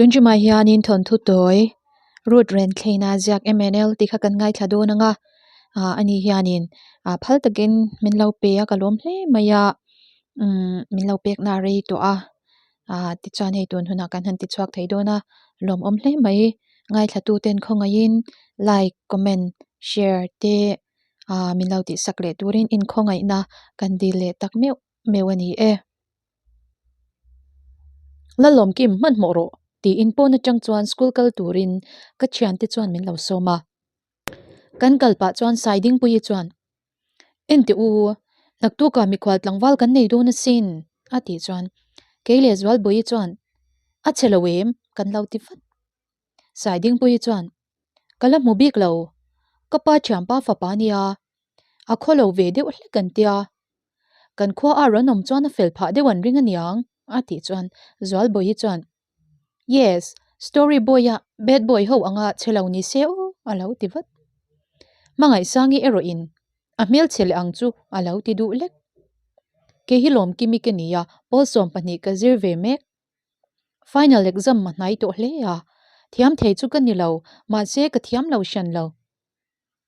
Tunṭumah hianin thawnthu tawi Ruth Renthleina ziak MNL tih kha kan ngaithla dawn ang a, ah ani hianin ah phal takin min lo pe a ka lawm hle mai a, umm min lo pek na a rei tawh a, ah tichuan hei tun hunah kan han ti chhuak thei dawn a, lawmawm hle mai ngaithla tu ten khawngaihin like comment share te ah min lo tihsak leh turin inkhawngaihna kan dil leh tak meuh meuh a ni e. Lalawmkim hmanhmawh rawh tiin pawn atang chuan school kal turin ka thiante chuan min lo sawm a. Kan kal pah chuan Saidingpuii chuan Enteh u, naktukah mikhual tlangval kan nei dawn asin a tih chuan kei leh Zualbawi chuan A chhe lo em? kan lo ti vat. Saidingpuii chuan Ka la hmu bik lo, ka pa thianpa fapa nia, a khaw lo ve deuh hlek an tia. Kan khua a rawn awm chuan a fel phah deuh an ring aniang a tih chuan Zualbawi chuan Yes, story boy a bad boy ho anga che lo ni se aw a lo ti vat. Hmangaihsangi erawh in a hmelchhe leh ang chu a lo ti duh lek. Kei hi Lawmkimi ka ni a, pawl 12 ka zir ve mek. Final exam a hnai tawh hle a, thiam thei chu ka ni lo, mahse ka thiam lo hran lo.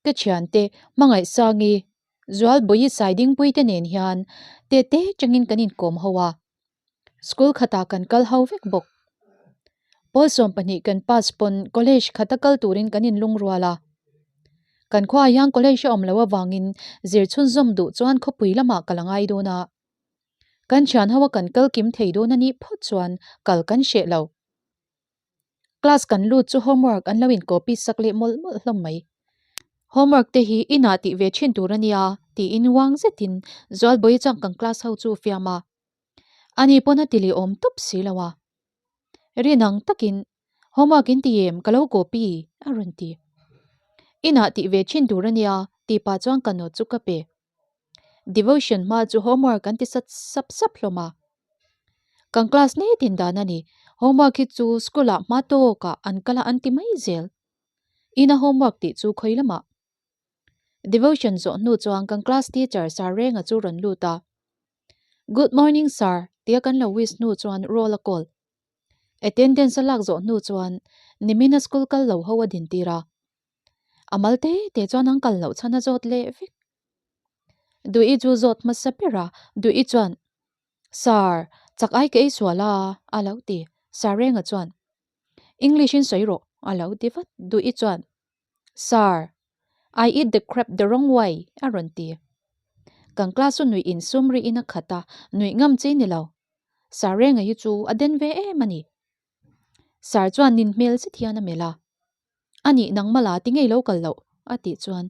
Ka thiante Hmangaihsangi, Zualbawi Saidingpui te nen hian tete changin kan inkawm ho a, school khatah kan kal ho vek bawk. Pawl 12 kan pass pawn college khata kal turin kan inlungrual a. Kan khuaah hian college a awm loh avangin zir chhunzawm duh chuan khawpui lamah ka la ngai dawn a. Kan thian ho a kan kal kim thei dawn a nih phawt chuan kal kan hreh lo. Class kan lut chu homework an lo in copy sak leh mawlh mawlh hlawm mai. Homework te hi inah tih ve thin tur a nia tiin uang zetin Zualbawi chuan kan class ho chu fiam a. Ani pawn a ti leh awm tawp si lo a. Rin ang takin homework in ti em ka lo copy a rawn ti. Inah tih ve thin tur a nia tih pah chuan ka note chu ka pe. Devotion hma chu homework an ti sat sap sap hlawm a. Kan class nitin dan a ni, homework hi chu school ah hma tawk ah an kal a an ti mai zel. Ina homework tih chu khawi lamah. Devotion zawh hnu chuan kan class teacher Sir Renga chu rawn lut a. Good morning sir tia kan lo wish hnu chuan roll a call. Attendance a lak zawh hnu chuan nimina school kal lo ho a din tir a. A mal te te chuan an kal loh chhan a zawt leh vek. Duhi chu zawt hmasa ber a, Duhi chuan, Sir, chak ai ka ei sual a, a lo ti. Sir Renga chuan, English in sawi rawh, a lo ti vat. Duhi chuan, Sir, I eat the crab the wrong way, a rawn ti. Kan class chu nuih insum rihin a khat a, nuih ngam chi ni lo. Sir Renga hi chu a den ve em a ni. Sir chuan nin hmel zet hian a melh a. A nih nang Mala ti ngei lo kal loh a tih chuan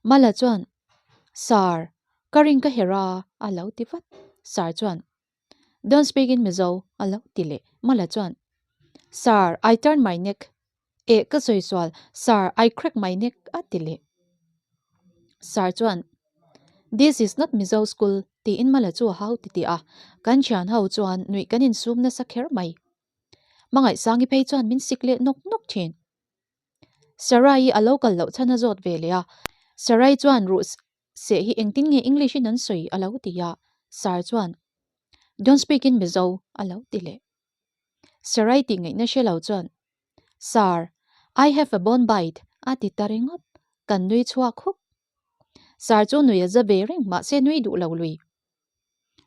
Mala chuan Sir, ka ring ka herh a a lo ti vat. Sir chuan Don't speak in Mizo a lo ti leh. Mala chuan Sir, I turn my neck eh ka sawi sual Sir, I crack my neck a ti leh. Sir chuan This is not Mizo school tiin Mala chu a hau titih a, kan thian ho chuan nuih kan insum nasa kher mai. Hmangaihsangi phei chuan min sik leh nawk nawk thin. Sarai-i a lo kal loh chhan a zawt ve leh a, Sarai chuan ruh seh hi engtin nge English in an sawi a lo ti a, Sar chuan Don't speak in Mizo a lo ti leh. Sarai tih ngaihna hre lo chuan Sar, I have a bone bite a ti ta ringawt, kan nui chhuak huk. Sar chu nui a za ve reng mahse nui duh lo lui.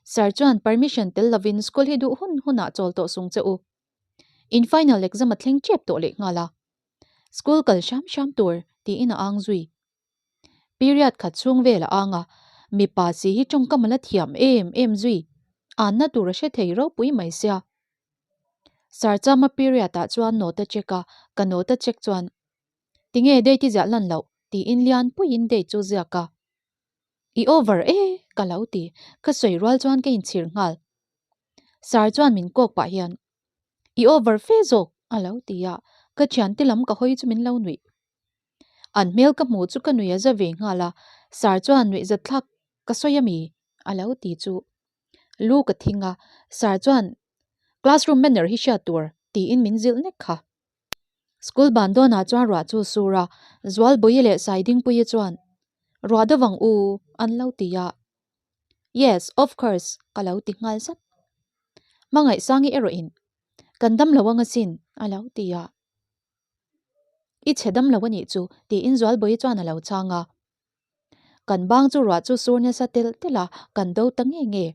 Sir chuan permission tel lovin school hi duh hun hunah chawl tawh sung che u. In final exam a thleng tep tawh leh nghal a. School kal hram hram tur tiin a ang zui. Period khat chhung vel a ang a, mipa si hi tawngkam a la thiam em em zui. Anna tur a hre thei ropui mai sia. Sir Chama period ah chuan note a check a, ka note a check chuan tinge date i ziah lan loh tiin lian puiin date chu ziak a. I over e! ka lo ti. Ka sawi rual chuan ka inchhir nghal. Sir chuan min kawk pah hian, I over fe zawk! a lo ti a, ka thiante lam ka hawi chu min lo nuih. An hmel ka hmuh chu ka nuih a za ve nghal a, Sir chuan nuihzat thlak ka sawi ami? a lo ti chu. Lu ka thing a, Sir chuan classroom manner hi hriat tur tiin min zilh nek kha. School ban dawnah chuan ruah chu sur a, Zualbawi leh Saidingpuii chuan, Ruah deuh ang u, an lo ti a. Yes, of course, ka lo ti nghal zat. Hmangaihsangi erawhin, Kan dam lo ang asin, a lo ti a. I chhe dam lo a nih chu, tiin Zualbawi chuan a lo chhang a. Kan bang chu ruah chu sur nasa telh telh a, kan do ta nge nge.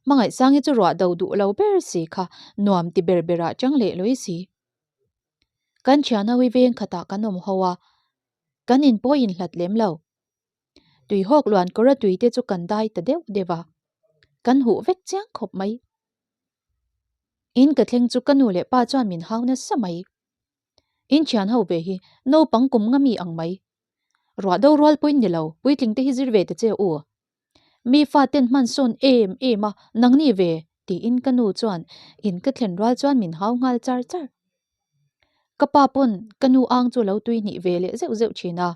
Hmangaihsangi chu ruah do duh lo ber si kha nuam ti ber berah chang leh lawi si. Kan thian ho hi veng khatah kan awm ho a, kan inpawi inhlat lem lo. Tuihawk luan kawra tui te chu kan dai ta deuh deuh a, kan huh vek chiang khawp mai. In ka thleng chu ka nu leh pa chuan min hau nasa mai. In thian ho ve hi naupang kum nga mi ang mai. Ruah do rual pawhin ni lo, puitling te hi zir ve ta che u. Mi fa ten hman sawn em em a, nangni ve, tiin ka nu chuan in ka thlen rual chuan min hau nghal char char. Ka pa pawn ka nu ang chu lo tui hnih ve leh zeuh zeuh thin a.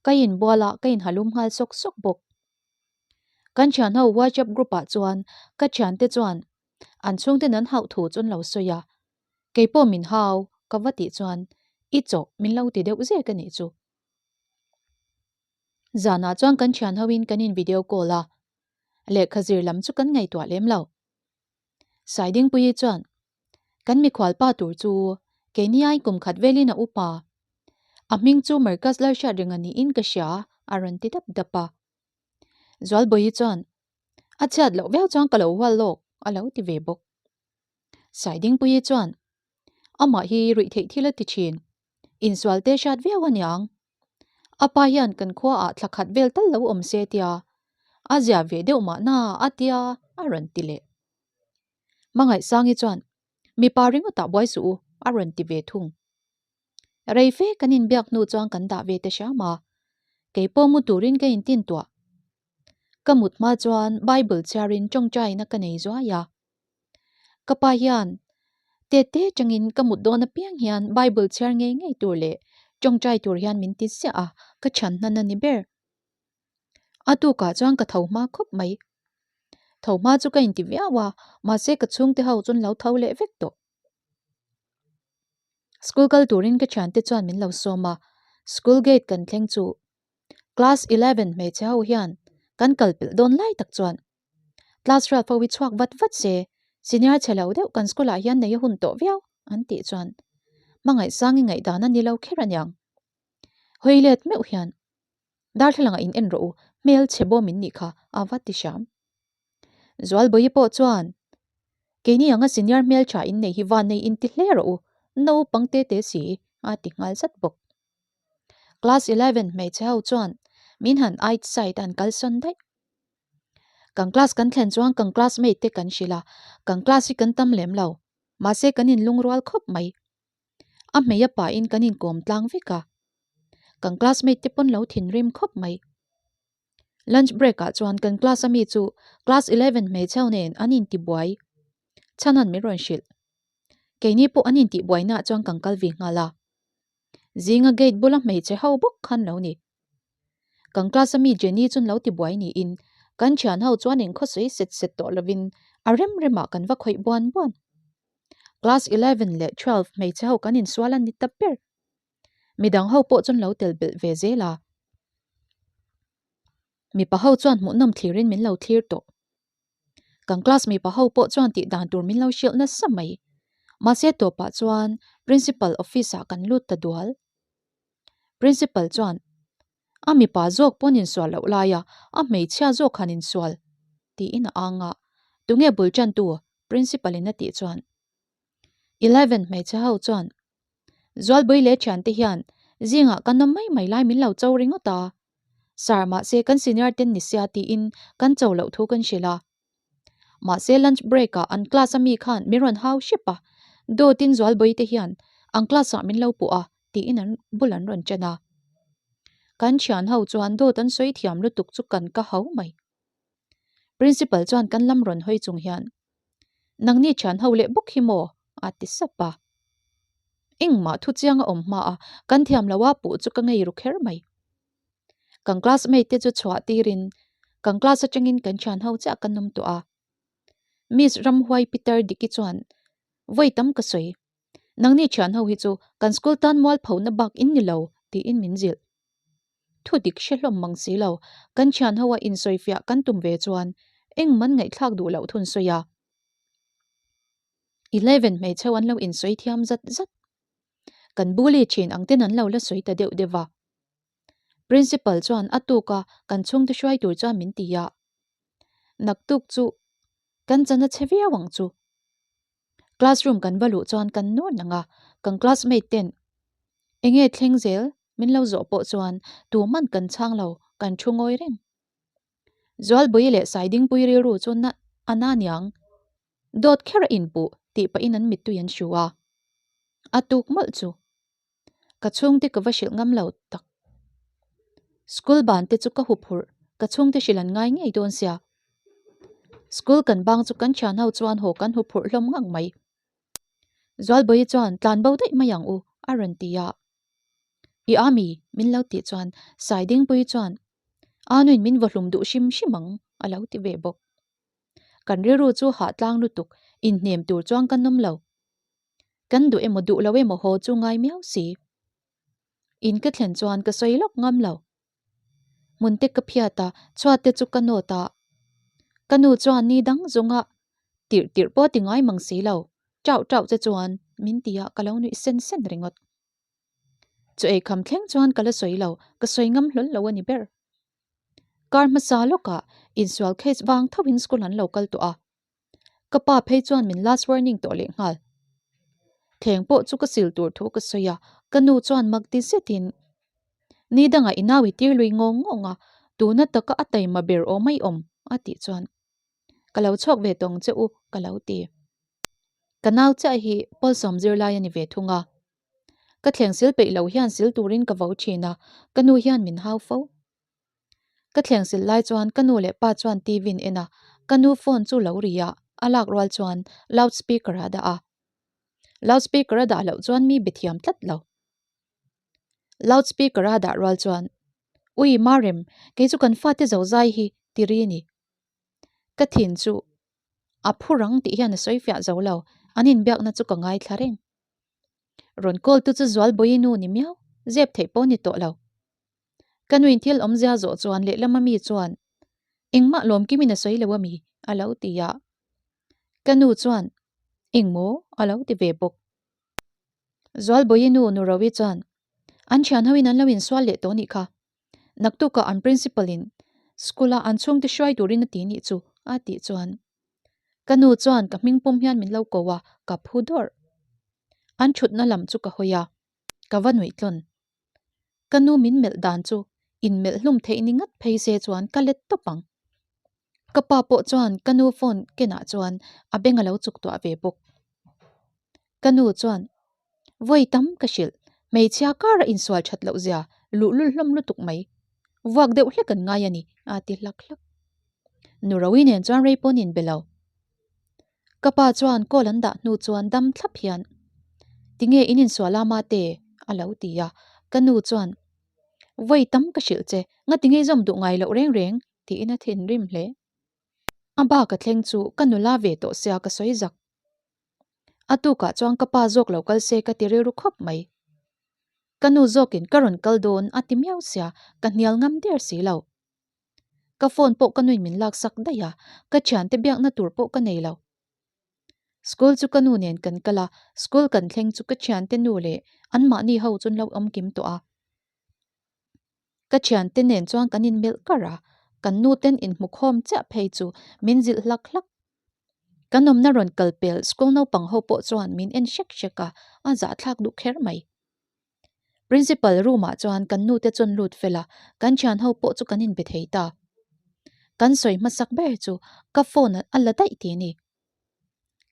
Ka inbual a, ka inhalum nghal sawk sawk bawk. Kan thian ho WhatsApp group ah chuan ka thiante chuan an chhungten an hauh thu chu an lo sawi a, keipawh min hau ka va tih chuan i chawh min lo ti deuh zek a nih chu. Zanah chuan kan thian hoin kan in video call a, lehkha zir lam chu kan ngaihtuah lem lo. Saidingpuii chuan Kan mikhual pa tur chu keini ai kum khat velin a upa. A hming chu Marcus Lalhriat ringa niin ka hria a rawn ti dap dap a. Zualbawi chuan a chhiat loh viau chuan ka lo hual lawk a lo ti ve bawk. Saidingpuii chuan amah hi ruih theih thil a ti thin. Insual te hriat viau a niang. A pa hian kan khuaah thla khat vel tal lo awm se tia a zia ve deuh mahna a tia a rawn ti leh. Hmangaihsangi chuan, Mipa ringawtah buai suh u, a rawn ti ve thung. Rei fe kan inbiak hnu chuan kan dah ve ta hram a, kei pawh mu turin ka intin tuah. Ka mut hma chuan Bible chhiarin tawngtaina ka nei zuai a. Ka pa hian tete tangin ka mut dawn apiang hian Bible chhiar ngei ngei tur leh tawngtai tur hian min ti ziah a, ka chhan hnan a ni ber. A tukah chuan ka tho hma khawp mai. Tho hma chu ka inti viau a, mahse ka chhungte ho chuan lo tho leh vek tawh. School kal turin ka thiante chuan min lo sawm a, school gate kan thleng chu class 11 hmeichhe ho hian kan kal pelh dawn lai tak chuan class 12 ho hi chhuak vat vat se, senior chhe lo deuh kan school ah hian nei a hun tawh viau an tih chuan hmangaihsangi ngaihdan a ni lo kher aniang. Hawi let meuh hian Darthlalang ah in en rawh u, hmel chhe bawm in nih kha a va ti hram. Zualbawi pawh chuan, Keini anga senior hmel tha in nei hi van nei in ti hle rawh u, naupang te te si a ti nghal zat bawk. Class 11 hmeichhe ho chuan min han ait side an kalsawn daih. Kan class kan thlen chuan kan classmate te kan hrilh a, kan class hi kan tam lem lo, mahse kan inlungrual khawp mai. A hmei a pahin kan inkawm tlang vek a, kan classmate te pawn lo thinrim khawp mai. Lunch break ah chuan kan class ami chu class 11 hmeichheu nen an intibuai chhan an min rawn hrilh. Keini pawh an intihbuaina ah chuan kan kal ve nghal a. Zinga gate bula hmeichhe ho bawk khan lo ni. Kan class ami Jenny chun lo tibuai niin kan thian ho chuan inkhawsawi set set tawh lovin a rem remah kan va khawih buan buan. Class 11 leh 12 hmeichhe ho kan insual a ni ta ber. Midang ho pawh chuan lo tel belh ve zel a. Mipa ho chuan hmuhnawm thlirin min lo thlir tawh. Kan class mipa ho pawh chuan tih dan tur min lo hrilh nasa mai. Mahse tawpah chuan principal office ah kan lut ta dual. Principal chuan A mipa zawk pawn insual loh laia a hmeichhia zawk han insual tiin a ang a, tunge bul tantu Principal in a tih chuan 11 hmeichhe ho chuan Zualbui leh thiante hian zingah kan awm mai mai lai min lo cho ringawt a, Sir mahse kan senior ten ni sia tiin kan cho loh thu kan hrilh a. Mahse lunch break ah an class ami khan min rawn hau hrep a, dawtin Zualbui te hian an class ah min lo puh a tiin an bul an rawn chen a. Kan thian ho chuan dawt an sawi thiam lutuk chu kan ka hau mai. Principal chuan kan lam rawn hawi chung hian, Nangni thian ho leh bawk hi maw? a ti sap a. Engmah thu chiang a awm hma a, kan thiam lo a puh chu ka ngei ru kher mai. Kan classmate te chu chhuah tirin kan class atangin kan thian ho chiah kan awm tawh a. Miss Ramhuai Peter Diki chuan, Vawi tam ka sawi. Nangni thian ho hi chu kan school tan mualphona bak in ni lo, tiin min zilh. Thu dik hre hlawm mang si lo, kan thian ho a insawifiah kan tum ve chuan engman ngaihthlak duh loh thun sawi a. 11 hmeichheu an lo insawi thiam zat zat. Kan bully thin ang ten an lo la sawi ta deuh deuh a. Principal chuan a tuk a kan chhungte hruai tur chuan min ti a. Naktuk chu kan chan a che viau ang chu. Classroom kan va luh chuan kan nur nang a, kan classmate ten enge thleng zel min lo zawh pawh chuan tuman kan chhang lo, kan thu ngawi reng. Zualbui leh Saidingpui rilru chu na a na niang. Dawt kher a inpuh tih pahin an mittui an hru a. A tuk mawlh chu. Ka chhungte ka va hrilh ngam lo tak. School ban te chu ka hup hurh, ka chhungte hrilh an ngai ngei dawn sia. School kan bang chu kan thian ho chuan haw kan hup hurh hlawm ngang mai. Zualbawi chuan tlan bo daih mai ang u a rawn ti a. I a mi? min lo tih chuan Saidingpuii chuan Anuin min vawhlum duh hrim hrim ang a lo ti ve bawk. Kan rilru chu hah tlang lutuk, inhnem tur chuan ka nawm lo. Kan duh emaw duh lo emaw haw chu ngai miau si. In ka thlen chuan ka sawi lawk ngam lo. Hmun te ka phiat a, chhuat te chu ka nawt a. Ka nu chuan ni dang zunga tirh tirh pawh ti ngai mang si lo, ṭauh ṭauh che chuan min ti a ka lo nuih sen sen ringawt. Chu eikham thleng chuan ka la sawi lo, ka sawi ngam hlawl lo a ni ber. Kar hmasa lawkah insual case vang thoin school an lo kal tawh a. Ka pa phei chuan min last warning tawh leh nghal. Thleng pawh chu ka sil tur thu ka sawi a, ka nu chuan mak ti zetin Ni dangah i nau i tir lui ngawng ngawng a, tuna taka a taima ber aw mai awm a tih chuan Ka lo chhuak ve tawng che u ka lo ti. Ka nau chiah hi Pawlsawm zirlai a ni ve thung a. Ka thleng sil peih lo hian sil turin ka vo thin a, ka nu hian min hau fo. Ka thleng sil lai chuan ka nu leh pa chuan TV in en a, ka nu phone chu lo ri a, a lak rual chuan loud speaker ah a dah a. Loud speaker a dah loh chuan mi be thiam tlat lo. Loud speaker a dah rual chuan, Ui Marem, kei chu kan fate zo zai hi ti ri ni. Ka thin chu a phu rang tih hian a sawi fiah zo lo, an inbiakna chu ka ngaithla reng. Rawn call tu chu Zualbawi nu ni miau, zep theih pawh ni tawh lo. Ka nuin thil awmzia zawh chuan lehlama mi chuan, Engmah lawmkimin a sawi lo a mi? a lo ti a. Ka nu chuan, Engmaw? a lo ti ve bawk. Zualbawi nu Nurovi chuan, An thian hoin an lo insual leh tawh nih kha. Naktukah an principal in school a an chhungte hruai turin a ti nih chu a tih chuan ka nu chuan ka hming pum hian min lo ko a, ka phu dawrh. An thutna lam chu ka hawi a, ka va nuih tlawn. Ka nu min melh dan chu inmelh hlum theih ni ngat phei se chuan ka let tawp ang. Ka pa pawh chuan ka nu phone kenah chuan a beng a lo chuk tuah ve bawk. Ka nu chuan, Vawi tam ka hrilh, hmeichhia kara insual that loh zia luhlul hlawm lutuk mai. Vuak deuh hlek an ngai a ni, a ti hlak hlak. Nu Rowi nen chuan rei pawn inbe lo. Ka pa chuan call an dah hnu chuan dam thlap hian, Tinge in insual a mate? a lo ti a. Ka nu chuan, Vawi tam ka hrilh che, ngati ngei zawm duh ngai loh reng reng, tiin a thinrim hle. A bak a thleng chu ka nula ve tawh sia ka sawi zak. A tukah chuan ka pa zawk lo kal se ka ti rilru khawp mai. Ka nu zawkin ka rawn kal dawn a ti miau sia ka hnial ngam der si lo. Ka phone pawh ka nuin min laksak daih a, ka thiante biakna tur pawh ka nei lo. School chu ka nu nen kan kal a, school kan thleng chu ka thiante nu leh anmahni ho chu an lo awm kim tawh a. Ka thiante nen chuan kan inmelh kar a, kan nu ten inhmukhawm chiah phei chu min zilh hlak hlak. Kan awmna rawn kal pel school naupang ho pawh chuan min en hrek hrek a, a zahthlak duh kher mai. Principal room ah chuan kan nu te chuan lut fel a, kan thian ho pawh chu kan inbe thei ta. Kan sawi hmasak ber chu ka phone a la daih ti a ni.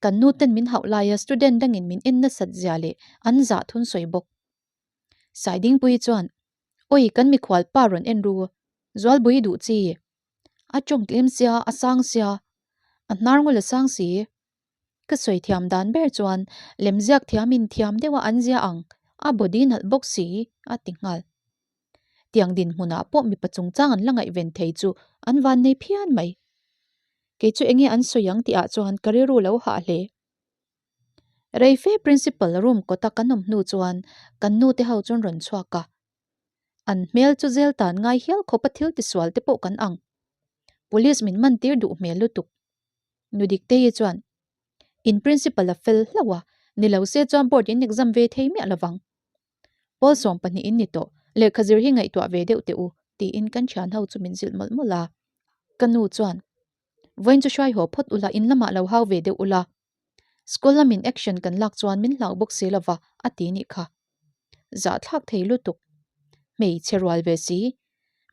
Kan nu ten min hauh laia student dangin min en nasat zia leh an zah thun sawi bawk. Saidingpuii chuan, Awi kan mikhual pa rawn en ru, Zualbui duh chi. A tawng tlem sia, a sang sia, a hnar ngul a sang si. Ka sawi thiam dan ber chuan lemziak thiamin thiam deuha an zia ang, a body nalh bawk si, a ti nghal. Tiang dinhmunah pawh mipa chungchang an la ngaihven thei chu an van nei phian mai. Kei chu enge an sawi ang tihah chuan ka rilru lo hah hle. Reife Principal room kawta kan awm hnu chuan kan nu te ho chuan rawn chhuak a. An hmel chu zel tan ngai hial khawp a thil tisual te pawh kan ang. Police min man tir duh hmel lutuk. Nu Diktei chuan, In principal a fel hlauh a, ni lo se chuan board in exam ve thei miah lovang. Pawl 12 in ni tawh, lehkha zir hi ngaihtuah ve deuh teh u, tiin kan thian ho chu min zilh mawlh mawlh a. Ka nu chuan, Vawiin chu hruai haw phawt ula, in lamah lo hau ve deuh ula. School lamin action kan lak chuan min hlau bawk si lova, a ti nih kha. Zahthlak thei lutuk. Hmeichhe rual ve si.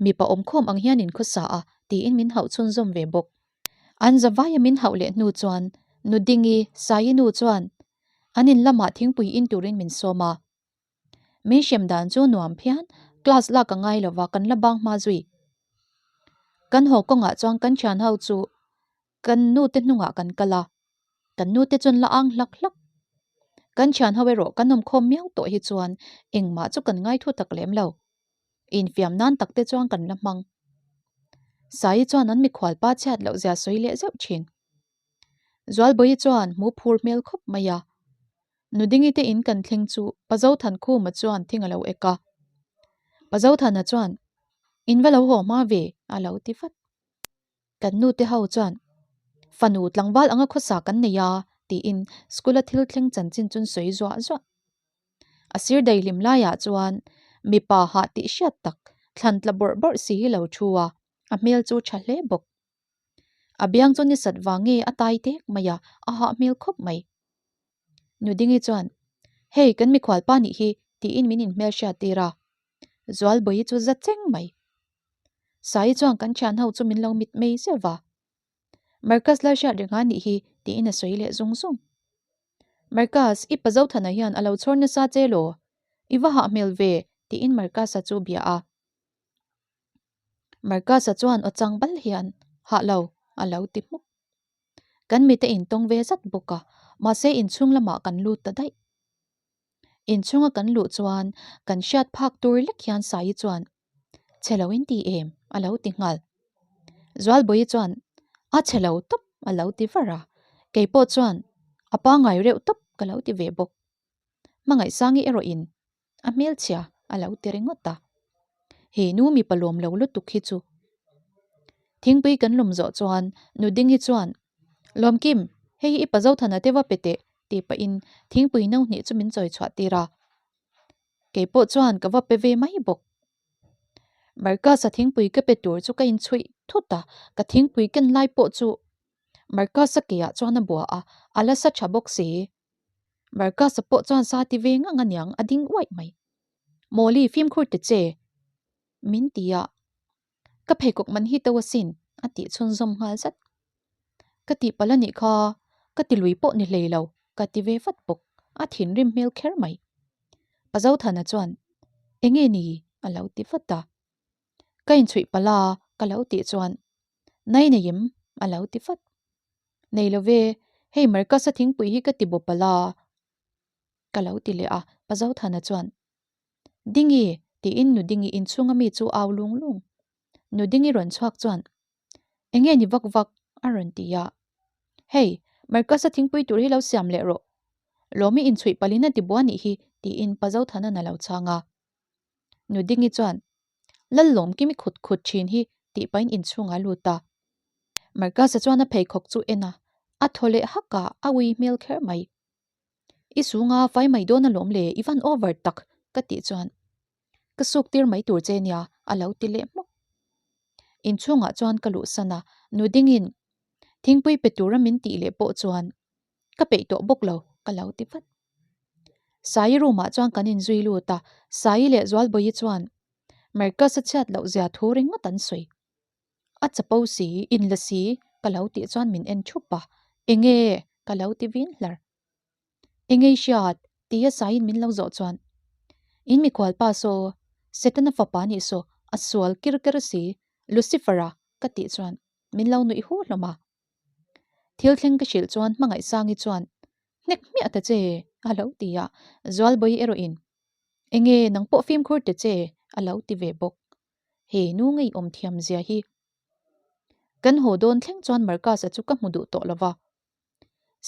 Mipa awmkhawm ang hian in khawsa a, tiin min hauh chhunzawm ve bawk. An zavaia min hauh leh hnu chuan Nudingi, Saii nu chuan an in lamah thingpui in turin min sawm a. Min hrem dan chu nuam phian, class lak a ngai lova kan la bang hma zui. Kan haw kawngah chuan kan thian ho chu kan nu te hnungah kan kal a, kan nu te chuan la ang hlak hlak. Kan thian ho erawh kan awmkhawm miau tawh hi chuan engmah chu kan ngai thu tak lem lo. Infiam nan tak te chuan kan la hmang. Saii chuan an mikhual pa chhiat loh zia sawi leh zeuh thin. Zualbawi chuan hmu phur hmel khawp mai a. Nudingi te in kan thleng chu Pazothankhuma chuan thing a lo ek a. Pazothana chuan, In va lo haw hma ve, a lo ti vat. Kan nu te ho chuan, Fanu tlangval anga khawsa kan nei a, tiin school a thil thleng chanchin chu an sawi zuah zuah. A sir daihlim laiah chuan mipa hah tih hriat tak thlan tla bawrh bawrh si hi lo thu a, a hmel chu tha hle bawk. A biang chu ni sat vang nge a tai tek mai a, a hah hmel khawp mai. Nudingi chuan, Hei, kan mikhual pa nih hi, tiin min inhmel hriat tir a. Zualbawi chu za cheng mai. Saii chuan kan thian ho chu min lo mit mei zeuh va. Marcus Lalhriat renga nih hi, tiin a sawi leh zung zung. Marcus, i pa Zothana hian a lo chhawr nasa che law? I va hah hmel ve, tiin Marcus-a chu bia a. Marcus-a chuan aw chang bal hian, Hah lo, a lo ti hmuk. Kan mite intawng ve zat bawk a, mahse inchhung lamah kan lut ta daih. Inchhunga kan luh chuan kan hriat phak tur lek hian Saii chuan, Chhe lo in ti em? a lo ti nghal. Zualbawi chuan, A chhe lo tawp, a lo ti var a. Kei pawh chuan, A pangngai reuh tawp, ka lo ti ve bawk. Hmangaihsangi erawhin a hmelchhia a lo ti ringawt a. He nu mipa lawm lo lutuk hi chu. Thingpui kan lawm zawh chuan Nuding hi chuan, Lawmkim, hei hi i pa Zothana te va pe teh, tih pahin thingpui no hnih chu min chawi chhuah tir a. Kei pawh chuan ka va pe ve mai bawk. Marcus-a thingpui ka pe tur chu ka inchhuih thut a, ka thingpui ken lai pawh chu Marcus-a keah chuan a bua a, a la sa tha bawk si. Marcus-a pawh chuan sa ti ve ngang aniang a ding uaih mai. Mawli fimkhur ta che min ti a, ka pheikhawk man hi to asin a tih chhunzawm nghal zat. Ka tihpalh anih kha, ka ti lui pawh ni hlei lo ka ti ve vat bawk, a thinrim hmel kher mai. Pa Zothana chuan Enge ni? a lo ti vat a. Ka inchhuih palh a ka lo tih chuan Nai nei em? a lo ti vat. Nei lo ve, hei Marcus-a thingpui hi ka ti bawp a la, ka lo ti leh a, Pa Zothana chuan, Dingi, tiin Nu Dingi inchhunga mi chu au lung lung. Nu Dingi rawn chhuak chuan, Enge ni vak vak? a rawn ti a. Hei, Marcus-a thingpui tur hi lo siam leh rawh. Lawmi inchhuih palhin a ti bua nih hi, tiin Pa Zothana'n a lo chhang a. Nu Dingi chuan, Lallawm kimi khut khut thin hi tih pahin inchhungah a lut a. Marcus-a chuan a pheikhawk chu en a, a thaw leh hak a, a ui hmel kher mai. I sunga fai mai dawn alawm le, i van over tak ka tih chuan ka suk tir mai tur che nia a lo ti leh hmawk. Inchhungah chuan ka luhsan a, nu dingin thingpui pe tura min tih leh pawh chuan ka peih tawh bawk lo ka lo ti vat. Saii room ah chuan kan inzui lut a, Saii leh Zualbawi chuan Marcus a chhiat loh zia thu ringawt an sawi. A chapo si, inla si ka lo tih chuan min en thup a, Enge? ka lo ti vin hlar. Enge i hriat? tia Saiin min lo zawh chuan In mikhual pa saw, Setana fapa nih saw, a sual kir ker si, Lucifer-a ka tih chuan min lo nuih hu hlawm a. Thil thleng ka hrilh chuan Hmangaihsangi chuan Hnek hmiah ta che a lo ti a, Zualbawi erawhin Enge nang pawh fimkhur ta che a lo ti ve bawk. He nu ngeiawm thiam zia hi. Kan haw dawn thleng chuan Marcus-a chu ka hmu duh tawh lo va.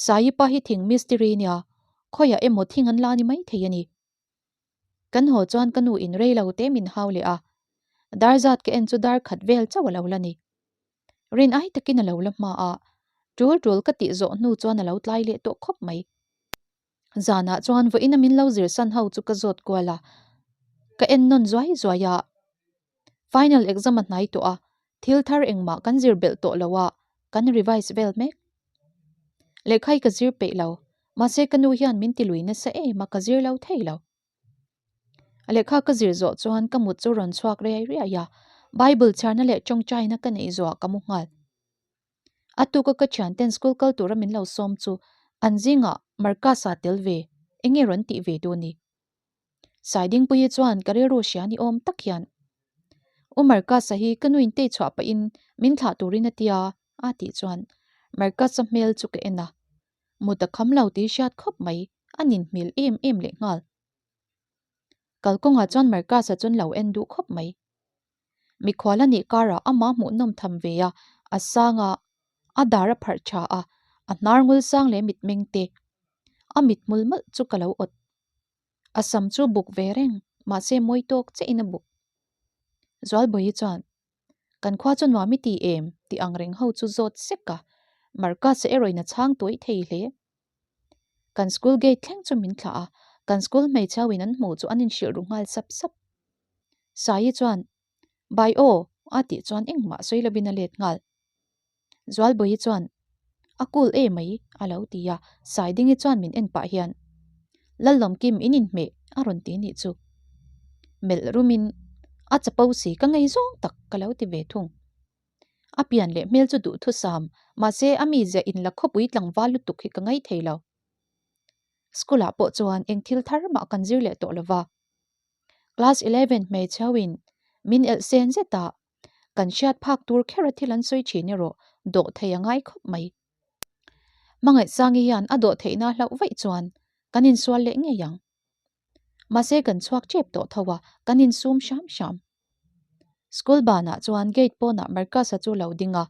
Saii pa hi thing mistiri nia, khawiah emaw thing an la ni mai thei a ni. Kan haw chuan ka nu in rei lo te min hau leh a, dar zat ka en chu dar khat vel chauh a lo la ni. Rin ai takin a lo la hma a, Ṭul ṭul ka tih zawh hnu chuan a lo tlai leh tawh khawp mai. Zanah chuan vawiin a min lo zirsan ho chu ka zawt kual a, ka en nawn zuai zuai a. Final exam a hnai tawh a, thil thar engmah kan zir belh tawh lo a, kan revise vel mek. Lehkha hi ka zir peih lo, mahse ka nu hian min ti lui nasa em a ka zir lo thei lo. Lehkha ka zir zawh chuan ka mut chu rawn chhuak riai riai a, Bible chhiarna leh tawngtaina ka neih zawhah ka mu nghal. A tuka ka thianten school kal tura min lo sawm chu an zingah Marcus-a tel ve, enge rawn tih ve duh ni? Saidingpuii chuan ka rilru hria ni awm tak hian, U Marcus-a hi ka nuin tei chhuah pahin min thlah turin a tia a tih chuan Marcus-a hmel chu ka en a, mut a kham lo tih hriat khawp mai, a nin hmel em em lehnghal. Kalkawngah chuan Marcus-a chuan lo en duh khawp mai. Mikhual a nih karah amah hmuhnawm tham ve a, a sang a, a dar a pharh tha a, a hnar ngul sang leh mitmeng te, a mithmul mawlh chu ka lo awt. A sam chu buk ve reng, mahse mawi tawk chiahin a buk. Zualbawihi chuan, Kan khua chu nuam i ti em? tih ang reng ho chu zawt sek a, Marcus-a erawhin a chhang tuai thei hle. Kan school gate thleng chu min thlah a, kan school hmeichhe ho in an hmuh chu an inhrilh ru nghal sap sap. Saii chuan, Bai aw, a tih chuan engmah sawi lovin a let nghal. Zualbawihi chuan, A cool e mai, a lo ti a, Saidingi chuan min en pah hian, Lallawmkim in inhmeh, a rawn ti nih chu. Melh rumin, A chapo si ka ngei zawng tak, ka lo ti ve thung. A pian leh hmel chu duhthusam, mahse a mizia inla khawpui tlangval lutuk hi ka ngaih thei lo. School ah pawh chuan eng thil thar mah kan zir leh tawh lova. Class 11 hmeichhe ho in min elh sen zet a, kan hriat phak tur kher a thil an sawi thin erawh dawh thei a ngai khawp mai. Hmangaihsangi hian a dawh theihna a hlauh vaih chuan kan insual leh ngei ang. Mahse kan chhuak tep tawh tho a, kan insum hram hram. School banah chuan gate pawnah Marcus-a chu lo ding a,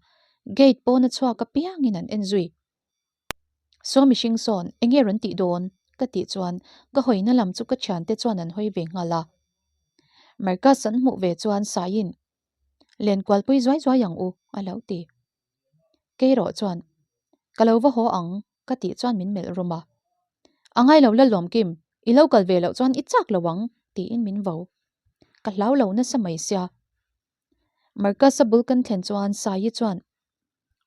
gate pawna chhuak apiangin an en zui. Saw mihring sawn enge rawn tih dawn? ka tih chuan ka hawina lam chu ka thiante chuan an hawi ve nghal a. Marcus an hmuh ve chuan Saiin, Lenkualpui zuai zuai ang u, a lo ti. Keirawh chuan, Ka lo va haw ang, ka tih chuan min melh rum a. A ngai lo la Lawmkim, i lo kal ve loh chuan i chak lo ang, tiin min vo. Ka hlau lo nasa mai sia. Marcus-a bul kan thlen chuan Saii chuan,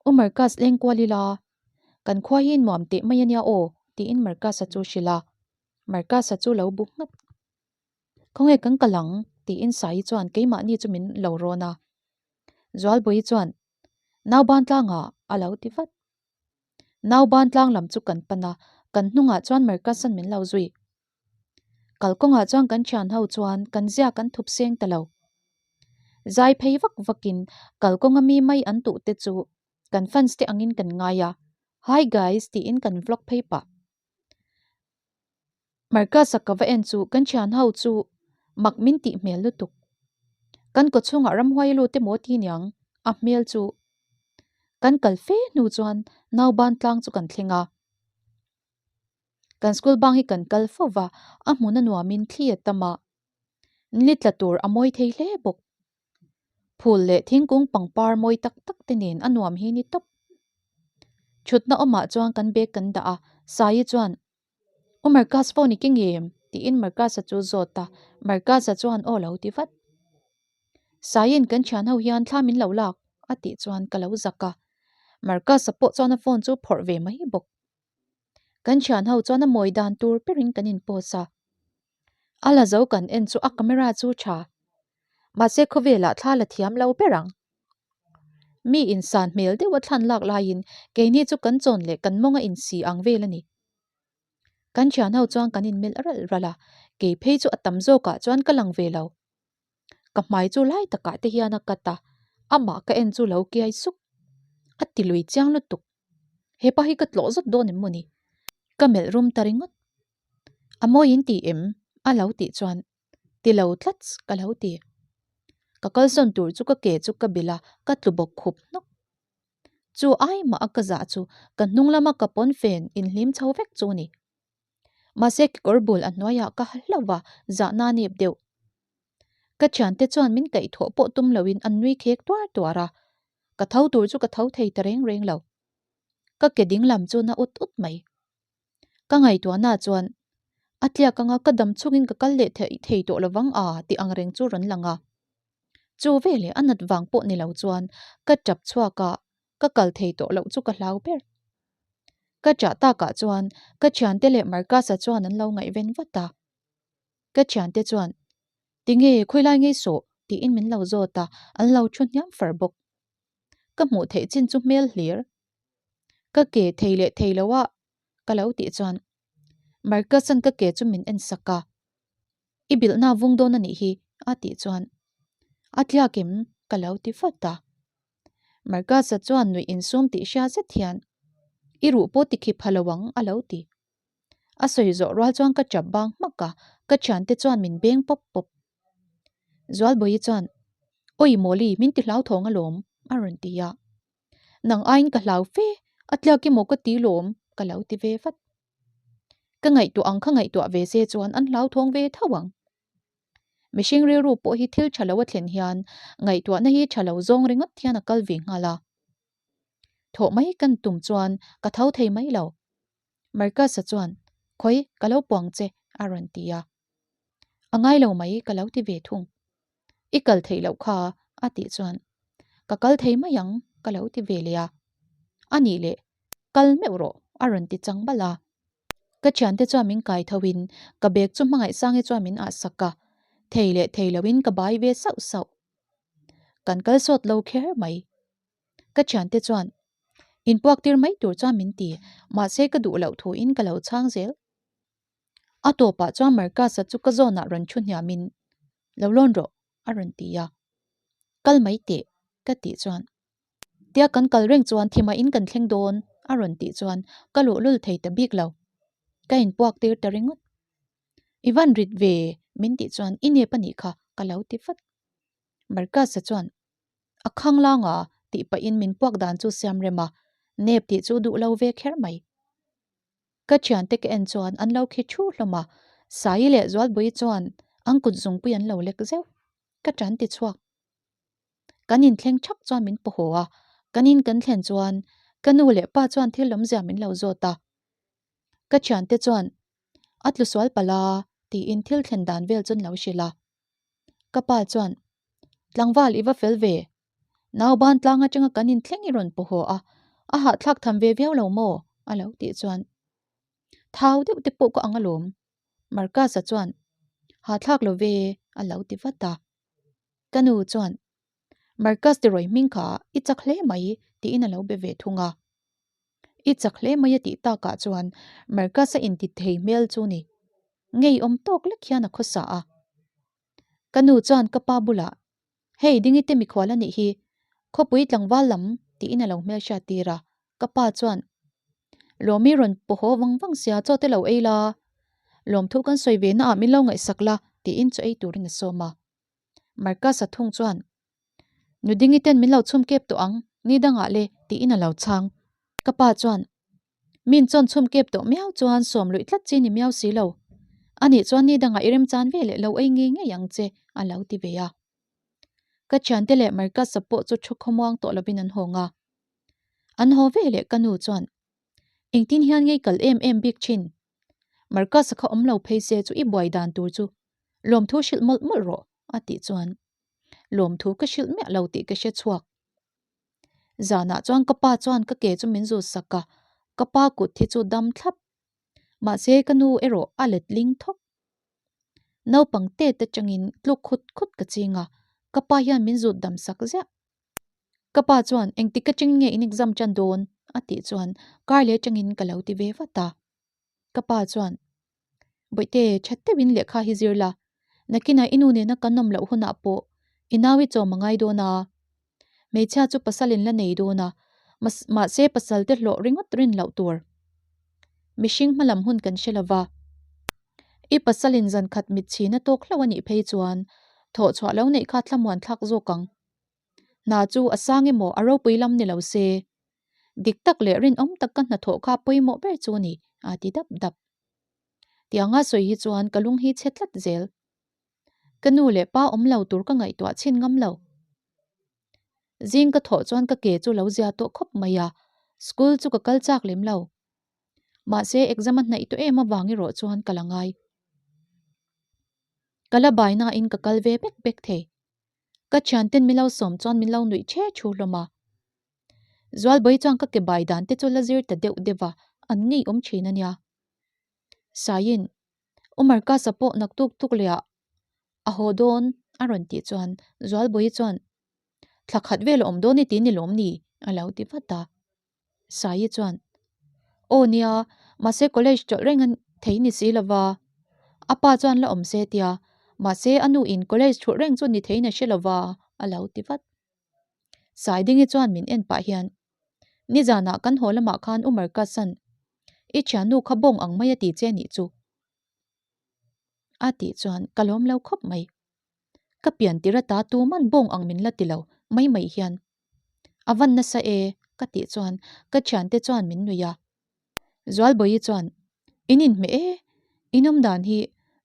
U Marcus leng kual ila, kan khua hi nuam teh mai ania aw, tiin Marcus-a chu hrilh a. Marcus-a chu lo bu nghat. Khawnge kan kal ang? tiin Saii chuan keimahni chu min lo rawn a. Zualbawihi chuan, Nauban tlangah a lo ti vat. Nauban tlang lam chu kan pan a, kan hnungah chuan Marcus-a'n min lo zui. Kalkawngah chuan kan thian ho chuan kan zia kan thup seng ta lo. Zai phei vak vakin kalkawnga mi mai an tuh te chu kan fans te angin kan ngai a, Hi guys tiin kan vlog phei pah. Marcus-a ka va en chu kan thian ho chu mak min tih hmel lutuk. Kan kawchhungah ramhuai a lut emaw ti niang a hmel chu. Kan kal fe hnu chuan nauban tlang chu kan thleng a. Kan school bang hi kan kal fo va, a hmun a nuamin thli a tam a, ni tla tur a mawi thei hle bawk. Phul leh thingkung pangpar mawi tak tak te nen a nuam hi ni tawp. Thutna awmah chuan kan bag kan dah a, Saii chuan, U Marcus phone i keng em? tiin Marcus-a chu zawt a, Marcus-a chuan aw lo ti vat. Saiin kan thian ho hian thla min lo lak a tih chuan ka lo zak a, Marcus-a pawh chuan a phone chu phawrh ve mai bawk. Kan thian ho chuan a mawi dan tur berin kan in post a. A la zo kan en chu a camera chu tha. Mahse khawvelah thla la thiam lo ber ang. Mi insan hmel deuh a thlan lak laiin keini chu kan chawn leh kan mawng a insi ang vel a ni. Kan thian ho chuan kan inmelh ralh ralh a, kei phei chu a tam zawkah chuan ka lang ve lo. Ka hmai chu lai takah te hian a cut a, amah ka en chu lo kiai suk. A ti lui chiang lutuk. Hepa hi ka tlawh zawt dawn em maw ni? Ka melh rum ta ringawt. A mawi in ti em? A lo tih chuan ti lo tlats ka lo ti. Ka kalsawn tur chu ka ke chu ka bilh a, ka tlu bawk khup hnawk. Chu ai mah a ka zah chu ka hnung lama ka pawnfen inhlim chho vek chu ni. Mahse kekawr bul a hnuaiah ka ha hlauh va, zahna nep deuh. Ka thiante chuan min kaihthawh pawh tum loin an nui khek tuar tuar a, ka tho tur chu ka tho thei ta reng reng lo. Ka ke ding lam chu na ut ut mai. Ka ngaihtuahna chuan a tliak anga ka dam chungin ka kal leh thei tawh lovang a tih ang reng chu rawn lang a. Chu veleh a nat vang pawh ni lo chuan ka tap chhuak a, ka kal thei tawh loh chu ka hlau ber. Ka chah takah chuan ka thiante leh Marcus-a chuan an lo ngaihven vat a. Ka thiante chuan, Tinge khawilai ngei sawh? tiin min lo zawt a, an lo thu hniam far bawk. Ka hmuh theih chin chu hmel hlir. Ka ke thei leh thei lo a ka lo tih chuan Marcus-a'n ka ke chu min en sak a, I bilhna vung dawn a nih hi a tih chuan a tliak em ka lo ti vat a. Marcus-a chuan nuih insum tih hria zet hian I ruh pawh tikhi pha lo ang a lo ti. A sawi zawh rual chuan ka chap bang hmak a, ka thiante chuan min beng pawp pawp. Zualbawi chuan, Awi Mawli, min ti hlauthawng alawm, a rawn ti a. Nang aiin ka hlau fe, a tliak emaw ka ti lawm, ka lo ti ve vat. Ka ngaihtuah ang kha ngaihtuah ve se chuan an hlauthawng ve tho ang. Mihring rilru pawh hi thil tha lo a thlen hian ngaihtuahna hi tha lo zawng ringawt hian a kal ve nghal a. Thawh mai kan tum chuan ka tho thei mai lo. Marcus-a chuan, Khawi, ka lo puang che, a rawn ti a. A ngai lo mai, ka lo ti ve thung. I kal theih loh kha, a tih chuan, Ka kal thei mai ang, ka lo ti ve leh a. A nih leh, kal meuh rawh, a rawn ti chang balh a. Ka thiante chuan min kai tho in, ka bag chu hmangaihsangi chuan min ah sak a, thei leh thei loin ka bai ve sauh sauh. Kan kal sawt lo kher mai. Ka thiante chuan inpuak tir mai tur chuan min ti, mahse ka duh loh thu in ka lo chhang zel. A tawpah chuan Marcus-a chu ka zawnah rawn thu hniamin, Lo lawn rawh, a rawn ti a. Kal mai teh, ka tih chuan. Tia kan kal reng chuan thimah in kan thleng dawn, a rawn tih chuan ka luhlul thei ta bik lo. Ka inpuak tir ta ringawt. I van rit ve, min tih chuan i nep a nih kha, ka lo ti vat. Marcus-a chuan, A khanglang a, tih pahin min puak dan chu siam rem a, nep tih chu duh lo ve kher mai. Ka thiante ka en chuan an lo khi thu hlawm a, Saii leh Zualbui chuan an kut zungpui an lo lek zeuh. Ka tan ti chhuak. Kan inthleng thak chuan min paw haw a, kan in kan thlen chuan ka nu leh pa chuan thil awmzia min lo zawt a. Ka thiante chuan a tlu sual palh a tiin thil thlen dan vel chu an lo hrilh a. Ka pa chuan, Tlangval i va fel ve. Nauban tlang atanga kan inthleng i rawn paw haw a, a hahthlak tham ve viau lo maw? a lo tih chuan, Thau deuh te pawh ka ang alawm. Marcus-a chuan, Hahthlak lo ve, a lo ti vat a. Ka nu chuan, Marcus tirawi hming kha i chak hle mai, tiin a lo be ve thung a. I chak hle mai a tih takah chuan Marcus-a inti thei hmel chu ni. Ngeiawm tawk lek hian a khawsa a. Ka nu chuan ka pa bulah, Hei Dingi te mikhual a nih hi, khawpui tlangval lam tiin a lo hmelhriat tir a. Ka pa chuan, Lawmi rawn paw haw vang vang sia chaw te lo ei la, lawmthu kan sawi ve naah min lo ngaihsak la tiin chaw ei turin a sawm a. Marcus-a thung chuan, Nu Dingi ten min lo chhum kep tawh ang, ni dangah le tiin a lo chhang. Ka pa chuan, Min chawn chhum kep tawh miau chuan sawm luih tlat chi ni miau si lo. Anih chuan ni dangah i remchan ve leh lo ei ngei ngei ang che a lo ti ve a. Ka thiante leh Marcus-a pawh chu thu khawmuang tawh lovin an hawng a. An haw ve leh ka nu chuan, Engtin hian ngei kal em em bik thin? Marcus-a kha awm lo phei se chu i buai dan tur chu lawmthu hrilh mawlh mawlh rawh a tih chuan lawmthu ka hrilh miah lo tih ka hre chhuak. Zanah chuan ka pa chuan ka ke chu min zut sak a, ka pa kut hi chu dam thlap. Mahse ka nu erawh a let ling thawk. Naupang tet atangin tluk khut khut ka ching a, ka pa hian min zut dam sak ziah. Ka pa chuan engtik atangin nge in exam tan dawn? a tih chuan kar leh atangin ka lo ti ve vat a. Ka pa chuan Bawihte, that deuhin lehkha hi zir la. Nakinah i nu nena kan awm loh hunah pawh i nau i chawm a ngai dawn a. Hmeichhia chu pasal in la nei dawn a, mahse pasal te hlawh ringawt rin loh tur. Mihring hmalam hun kan hre lova. I pasal in zan khat mit chhin a tawk hlauh a nih phei chuan thawhchhuah lo neih kha thlamuan thlak zawk ang. Hna chu a sang emaw a ropui lam ni lo se. Dik tak leh rinawm tak ka hnathawh kha pawimawh ber chu a ni, a ti dap dap. Tianga sawi hi chuan ka lung hi chhe tlat zel. Ka nu leh pa awm lo tur ka ngaihtuah chhin ngam lo. Zing ka thawh chuan ka ke chu lo zia tawh khawp mai a. School chu ka kal chak lem lo. Mahse exam a hnaih tawh em avang erawh chuan ka la ngai. Ka la bai nain ka kal ve bek bek thei. Ka thianten min lo sawm chuan min lo nuih che thu hlawm a. Zualbawi chuan ka ke bai dan te chu la zir ta deuh deuh a, an ngei awm thin a nia. Saiin, U Marcus-a pawh naktuk tuk leh ah a haw dawn a rawn tih chuan Zualbawi chuan, Thla khat vel a awm dawn i ti ni lawm ni? a lo ti vat a. Saii chuan, Aw nia, mahse college chawlh reng a thei ni si lova. A pa chuan la awm se tia, mahse a nu in college thulh reng chu ni theiin a hre lova a lo ti vat. Saidingi chuan min en pah hian, Nizanah kan haw lamah khan U Marcus-a'n i thiannu kha bawng ang mai a ti che nih chu a tih chuan ka lawm lo khawp mai. Ka pian tir ata tuman bawng ang min la ti lo mai mai hian a van nasa e ka tih chuan ka thiante chuan min nuih a. Zualbawi chuan, In inhmeh e, in awm dan hi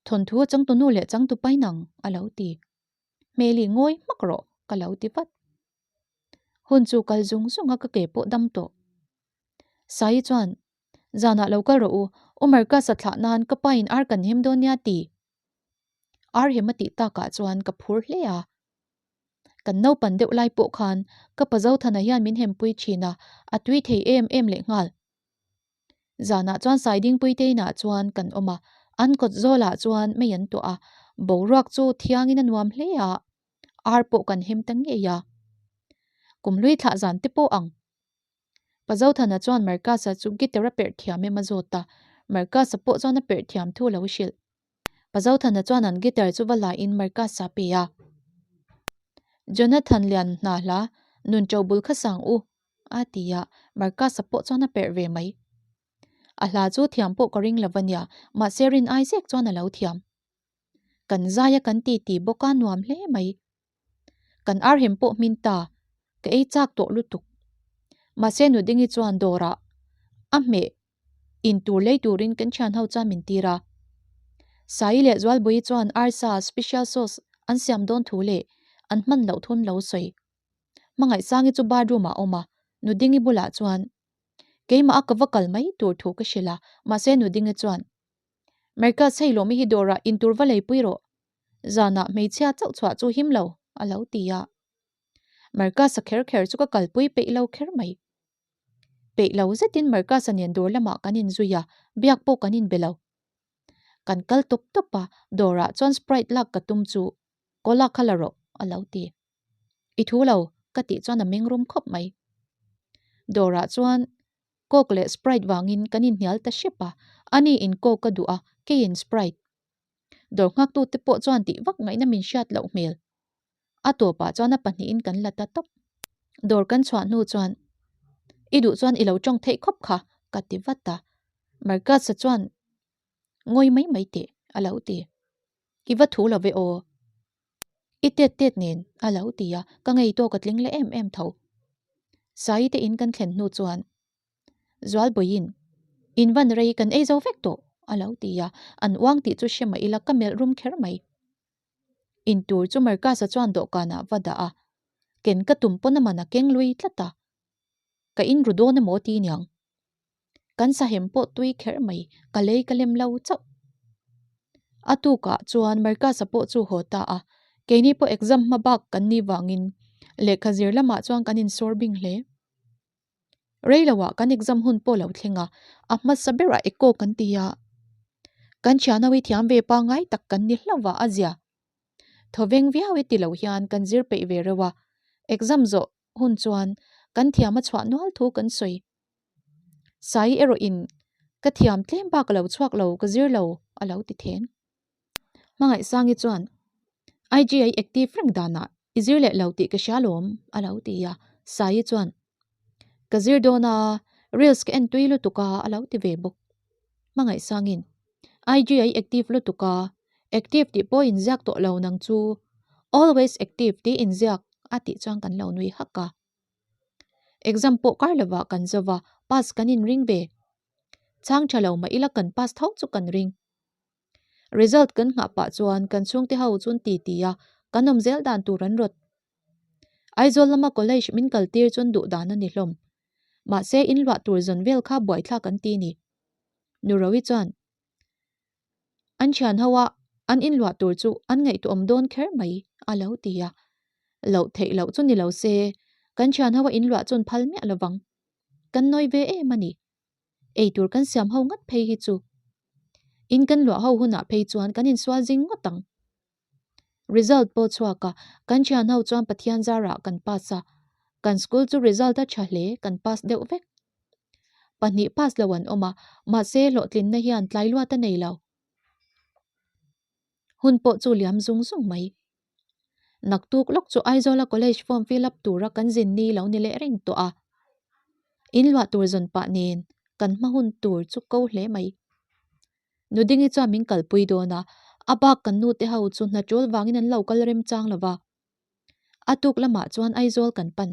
thawnthu a changtunu leh changtu pain ang a lo ti. Hmeli ngawi hmak rawh ka lo ti vat. Hun chu kal zung zung a ka ke pawh dam tawh. Saii chuan, Zanah lo kal rawh u, U Marcus-a thlah nan ka pain ar kan hem dawn nia ti. Ar hem a tih takah chuan ka phur hle a. Kan naupan deuh lai pawh khan ka pa Zothana hian min hempui thin a, a tui thei em em lehnghal. Zanah chuan Saidingpuite inah chuan kan awm a, an kawt zawlah chuan mei an tuah a, boruak chu thiangin a nuam hle a, ar pawh kan hem ta ngei a. Kumhlui thlah zan te pawh ang. Pa Zothana chuan Marcus-a chu guitar a perh thiam em a zawt a, Marcus-a pawh chuan a perh thiam thu a lo hrilh. Pa Zothana chuan an guitar chu va la in Marcus-a a pe a. Jonathan lian hna hla nun ṭo bul kha sang u a ti a, Marcus-a pawh chuan a perh ve mai. A hla chu thiam pawh ka ring lo va nia, mahse rin ai zek chuan a lo thiam. Kan zai a kan ti ti bawk a nuam hle mai. Kan arhem pawh hmin ta, ka ei chak tawh lutuk. Mahse Nudingi chuan dawrah a hmeh in tur lei turin kan thian ho chuan min tir a. Saii leh Zualbawi chuan arsa special sauce an siam dawn thu leh an hman loh thun lo sawi. Hmangaihsangi chu bathroom ah a awm a, Nudingi bulah chuan keimah a ka va kal mai tur thu ka hrilh a, mahse Nudingi chuan Marcus hei lawmi hi dawrah in tur va leipui rawh, zanah hmeichhia chauh chhuah chu him lo a lo ti a. Marcus-a kher kher chu ka kalpui peih lo kher mai. Peih lo zetin Marcus-a nen dawr lamah kan inzui a, biak pawh kan inbe lo. Kan kal tawp tawp a, dawrah chuan Sprite lak ka tum chu Cola kha la rawh a lo ti. I thu lo ka tih chuan a meng rum khawp mai. Dawrah chuan Coke leh Sprite vangin kan inhnial ta hrep a, ani in Coke a duh a, keiin Sprite. Dawr nghaktute pawh chuan tih vak ngaihna min hriat loh hmel. A tawpah chuan a pahnihin kan la ta tawp. Dawr kan chhuah hnu chuan, I duh chuan i lo tawng theih khawp kha, ka ti vat a. Marcus-a chuan, Ngawi mai mai teh, a lo ti. I va thu lo ve aw. I tet tet nen, a lo ti a, ka ngei tawk a tling leh em em tho. Saii te in kan thlen hnu chuan, Zualbawiin, In van rei kan ei zo vek tawh, a lo ti a, an uang tih chu hre mah ila ka melh rum kher mai. In tur chu Marcus-a chuan dawhkanah va dah a, ken ka tum pawn a man a keng lui tlat a, ka in ru dawn emaw ti niang. Kan sahem pawh tui kher mai, ka lei ka lem lo chauh. A tukah chuan Marcus-a pawh chu haw ta a, keini pawh exam hma bak kan ni vangin lehkha zir lamah chuan kan insawr bing hle. Rei loah kan exam hun pawh lo thleng a, a hmasa berah eco kan ti a. Kan thianho hi thiam ve pangngai tak kan ni hlauh a, a zia. Thawveng viau e ti lo hian kan zir peih ve reuh a, exam zawh hun chuan kan thiam a chhuah nual thu kan sawi. Sai erawhin ka thiam tlem bak a lo chhuak lo, ka zir lo a lo ti then. Hmangaihsangi chuan IGI active reng danah i zir leh lo tih ka hria lawm a lo ti a, Saii chuan ka zir dawn a, reels ka en tui lutuk a a lo ti ve bawk. Hmangaihsangin IGI active lutuk a, active tih pawh inziak tawh lo nang chu always active tih inziak a tih chuan kan lo nui hak a. Exam pawh kar lovah kan zo va, pass kan inring ve. Chhang tha lo mah ila kan pass tho chu kan ring. Result kan nghah pah chuan kan chhungte ho chu an ti ti a, kan awm zel dan tur an rawt. Aizawl lama college min kal tir chuan duh dan a ni hlawm. Mahse in luah tur zawn vel kha buaithlak an ti ni. Nurowi chuan an thian ho a, an inluah tur chu an ngaihtuahawm dawn kher mai a lo ti a. Loh theih loh chu ni lo se, kan thian ho a inluah chuan phal miah lovang. Kan nawi ve em a ni. Ei tur kan siam ho ngat phei hi chu. In kan luah ho hunah phei chuan kan insual zing ngawt ang. Result pawh chhuak a, kan thian ho chuan Pathian zarah kan pass a, kan school chu result a tha hle, kan pass deuh vek. Pahnih pass lo an awm a, mahse hlawhtlinna hian tlai luat a nei lo. Hun pawh chu liam zung zung mai. Naktuk lawk chu Aizawla college form fill up tura kan zin ni lo ni leh reng tawh a. In luah tur zawn pah nen kan hma hun tur chu ko hle mai. Nudingi chuan min kalpui dawn a, a bak kan nute ho chu hna tul vangin an lo kal remchang lo va. A tuk lamah chuan Aizawl kan pan.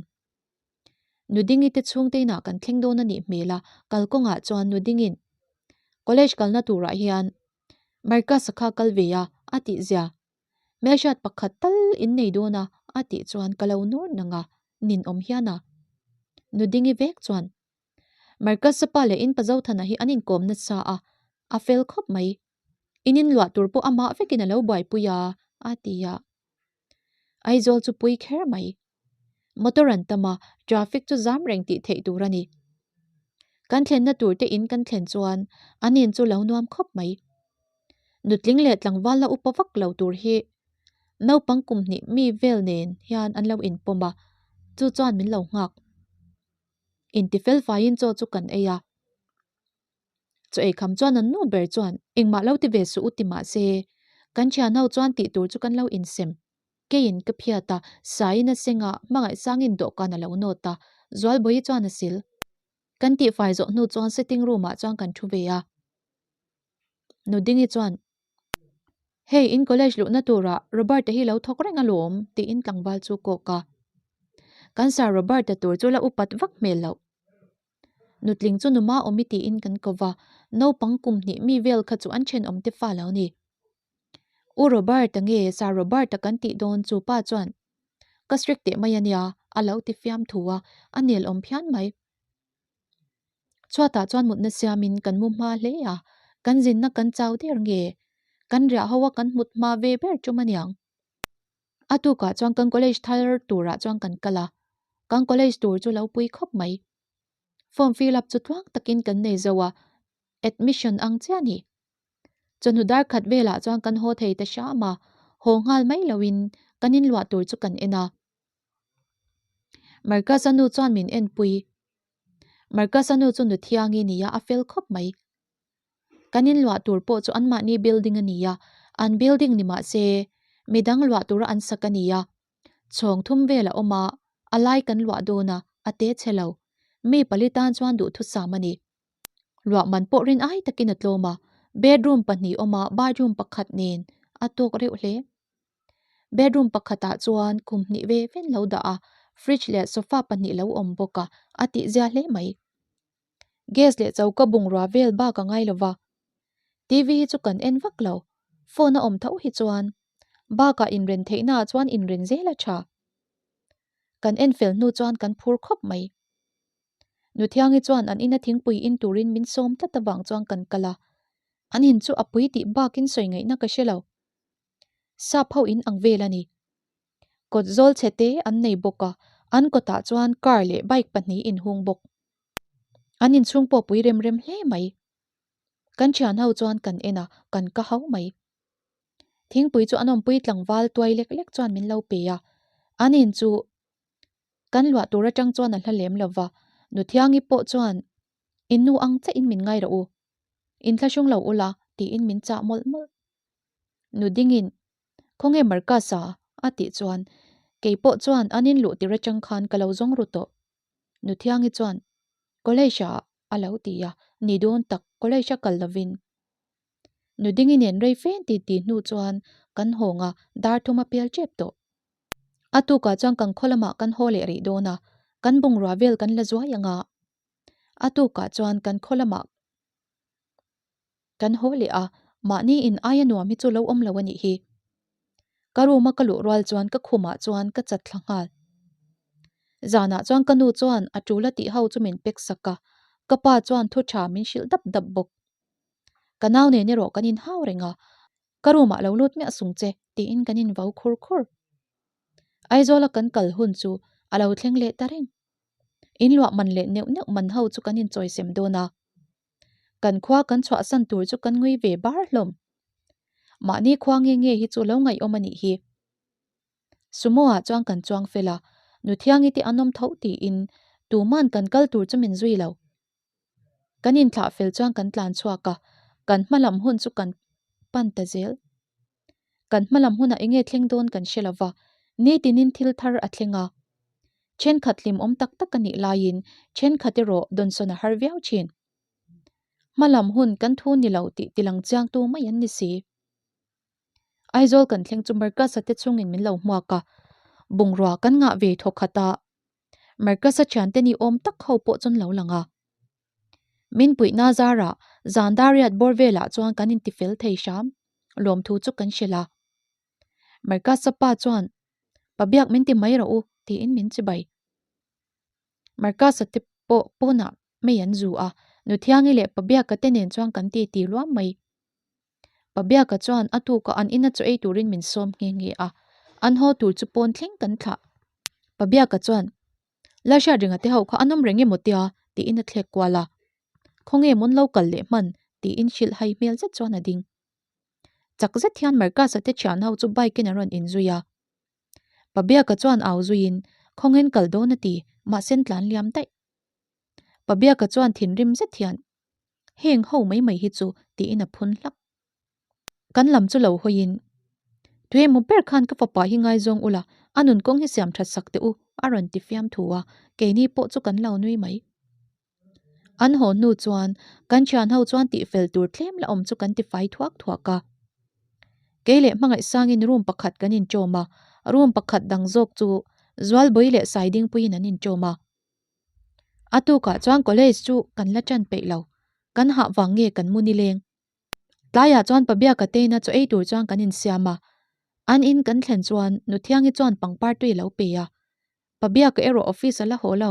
Nudingi te chhungte inah kan thleng dawn a nih hmel a, kalkawngah chuan Nudingin College kalna turah hian Marcus-a kha kal ve a, a tih zia. Hmelhriat pakhat tal in nei dawn a, a tih chuan ka lo nur nang a, ninawm hian a. Nudingi vek chuan Marcus-a pa leh in pa Zothana hi an inkawm nasa a, a fel khawp mai. In inluah tur pawh amah vekin a lo buaipui a, a ti a. Aizawl chu pui kher mai. Motor an tam a, traffic chu zam reng tih theih tur a ni. Kan thlenna tur te in kan thlen chuan an in chu lo nuam khawp mai. Nutling leh tlangval la upa vak lo tur hi naupang kum hnih mi vel nen hian an lo inpawm a, chu chuan min lo nghak. Intifel faiin chaw chu kan ei a. Chaw ei kham chuan an nu ber chuan engmah lo ti ve suh u ti mah se, kan thian ho chuan tih tur chu kan lo insem. Keiin ka phiat a, Saiin a seng a, Hmangaihsangin dawhkan a lo nawt a, Zualbawi chuan a sil. Kan tihfai zawh hnu chuan sitting room ah chuan kan thu ve a. Nudingi chuan, Hei in college luhna turah Robert-a hi lo thawk reng alawm tiin tlangval chu kawk a. Kan sir Robert-a tur chu la upat vak hmel loh. Nutling chu numa awmi tiin kan ko va, naupang kum hnih mi vel kha chu an thenawm te fa lo ni. U Robert-a nge Sir Robert-a kan tih dawn chu pa chuan ka strict teh mai ania a lo ti fiam thu a, a nel awm phian mai. Chhuatah chuan mutna siamin kan mu hma hle a, kan zinna kan chau der nge kan riah ho a kan hmut hma ve ber tum aniang. A tukah chuan kan college thar turah chuan kan kal a, kan college tur chu lo pui khawp mai. Form fill up chu tluang takin kan nei zo a, admission ang chiah a ni. Chawhnu dar khat velah chuan kan haw thei ta hram a, haw nghal mai loin kan inluah tur chu kan en a. Marcus-a nu chuan min enpui. Marcus-a nu chu nu thiangi nia a fel khawp mai. Kan inluah tur pawh chu anmahni building a ni a, an building ni mah se midang luah tura an sak a ni a. Chhawng thum vel a awm a, a lai kan luah dawn a, a te chhe lo. Mi pali tan chuan duhthusam a ni. Luah man pawh rin ai takin a tlawm a, bedroom pahnih awm a, bathroom pakhat nen a tawk reuh hle. Bedroom pakhatah chuan kum hnih ve ven lo dah a, fridge leh sofa pahnih lo awm bawk a, a tihzia hle mai. Gas leh choka bungrua vel bak a ngai lo va. TV hi chu kan en vak lo, phone a awm tho hi chuan bakah inren theihnaah chuan inren zel a tha. Kan en fel hnu chuan kan phur khawp mai. Nuthiangi chuan an ina thingpui in turin min sawm tlat avang chuan kan kal a, an in chu a pui tih bakin sawi ngaihna ka hre lo. Sap ho in ang vel a ni. Kawt zawl chhe te an nei bawk a, an kawtah chuan car leh bike pahnih inhung bawk. An inchhung pawh pui rem rem hle mai. Kan thian ho chuan kan en a, kan ka hau mai. Thingpui chu an awmpui tlangval tuai lek lek chuan min lo pe a, an in chu kan luah tur atang chuan a hla lem lo va, Nuthiangi pawh chuan in nu ang chiah in min ngai rawh u, in thlahrung lo ula tiin min chah mawlh mawlh. Nudingin Khawnge Marcus-a? a tih chuan kei pawh chuan an in luh tir atang khan ka lo zawng ru tawh. Nuthiangi chuan College-ah a lo ti a, ni dawn tak college a kal lovin. Nudingi nen rei fen ti ti hnu chuan kan hawng a, dar thum a pel tep tawh. A tukah chuan kan khaw lamah kan haw leh rih dawn a, kan bungrua vel kan la zuai ang a. A tukah chuan kan khaw lamah kan haw leh a, mahni in aia nuam hi chu lo awm lo a nih hi. Ka room a ka luh rual chuan ka khumah chuan ka chat thla nghal. Zanah chuan ka nu chuan a tul a tih ho chu min pek sak a, ka pa chuan thu tha min hrilh dap dap bawk. Ka nau nen erawh kan inhau reng a, ka room ah lo lut miah sung che tiin kan invo khur khur. Aizawla kan kal hun chu a lo thleng leh ta reng. Inluah man leh neuh neuh man ho chu kan inchawisem dawn a. Kan khua kan chhuahsan tur chu kan ngui ve bar hlawm. Mahni khua nge nge hi chu lo ngaihawm a nih hi. Sumo ah chuan kan chuang fel a, Nuthiangi te an awm tho tiin tuman kan kal tur chu min zui lo. Kan inthlah fel chuan kan tlan chhuak a, kan hma lam hun chu kan pan ta zel. Kan hma lam hunah enge thleng dawn kan hre lova, nitinin thil thar a thleng a. Thenkhat hlimawm tak tak a nih laiin thenkhat erawh dawnsawn a har viau thin. Hma lam hun kan thu ni lo tih tilang chiangtu mai an ni si. Aizawl kan thleng chu Marcus-a te chungin min lo hmuak a, bungrua kan ngah ve thawk khat a, Marcus-a thiante ni awm tak ho pawh chuan lo lang a. Min puihna zarah zan dariat bawr velah chuan kan intifel thei hram, lawmthu chu kan hrilh a. Marcus-a pa chuan, Pa biak min ti mai rawh u, tiin min chibai. Marcus-a te pawh pawnah mei an zu a, Nuthiangi leh Pa Biaka te nen chuan kan titi luam mai. Pa Biaka chuan a tuka an ina chaw ei turin min sawm nghe nghe a, an haw tur chu pawn thleng kan thlah. Pa Biaka chuan, Lalhriat ringa te ho kha an awm reng emaw tia? tiin a thlek kual a. Khawnge mawn lo kal leh hman? tiin hrilh hai hmel zet chuan a ding. Chak zet hian Marcus-a te thian ho chu bike in an rawn inzui a. Pa Biaka chuan au zuiin, Khawngen kal dawn a ti, mahse an tlan liam daih. Pa Biaka chuan thinrim zet hian, Heng ho mai mai hi chu tiin a phun hlak. Kan lam chu lo hawiin, Tuemaw ber khan ka fapa hi ngaizawng ula, a nun kawng hi siam that sak teh u, a rawn ti fiam thu a, keini pawh chu kan lo nui mai. An haw hnu chuan kan thian ho chuan tihfel tur tlem la awm chu kan tifai thuak thuak a. Kei leh Hmangaihsangin room pakhat kan inṭawm a, room pakhat dang zawk chu Zualbawi leh Saidingpuiin an inṭawm a. A tukah chuan college chu kan la ṭan peih lo, kan hah vang nge kan mu nileng. Tlaiah chuan Pabiaka teina chaw ei tur chuan kan insiam a, an in kan thlen chuan Nuthiangi chuan pangpar tui a lo pe a, Pabiaka erawh office a la haw lo.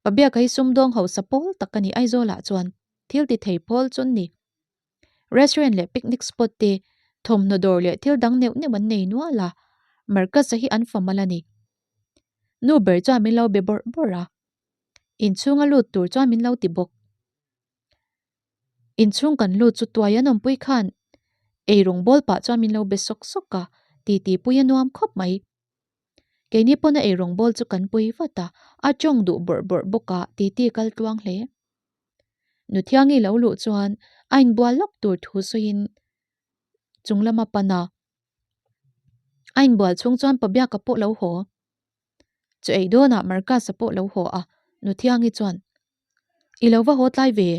Pabiaka hi sumdawng hausa pawl tak a ni Aizawlah chuan thil ti thei pawl chu an ni. Restaurant leh picnic spot te, thawmhnaw dawr leh thil dang neuh neuh an nei nual a, Marcus-a hi an fa mal a ni. Nu ber chuan min lo be bawrh bawrh a, inchhunga lut tur chuan min lo ti bawk. Inchhung kan lut chu tuai an awmpui khan eirawng bawl pah chuan min lo be sawk sawk a, titi pui a nuam khawp mai. Keini pawn a eirawng bawl chu kan pui vat a, a tawng duh bawrh bawrh bawk a, titi kal tluang hle. Nuthiangi lo luh chuan a inbual lawk tur thu sawiin chung lama pan a, a inbual chhung chuan Pabiaka pawh lo haw. Chu ei dawnah Marcus-a pawh lo haw a, Nuthiangi chuan, I lo va haw tlai ve,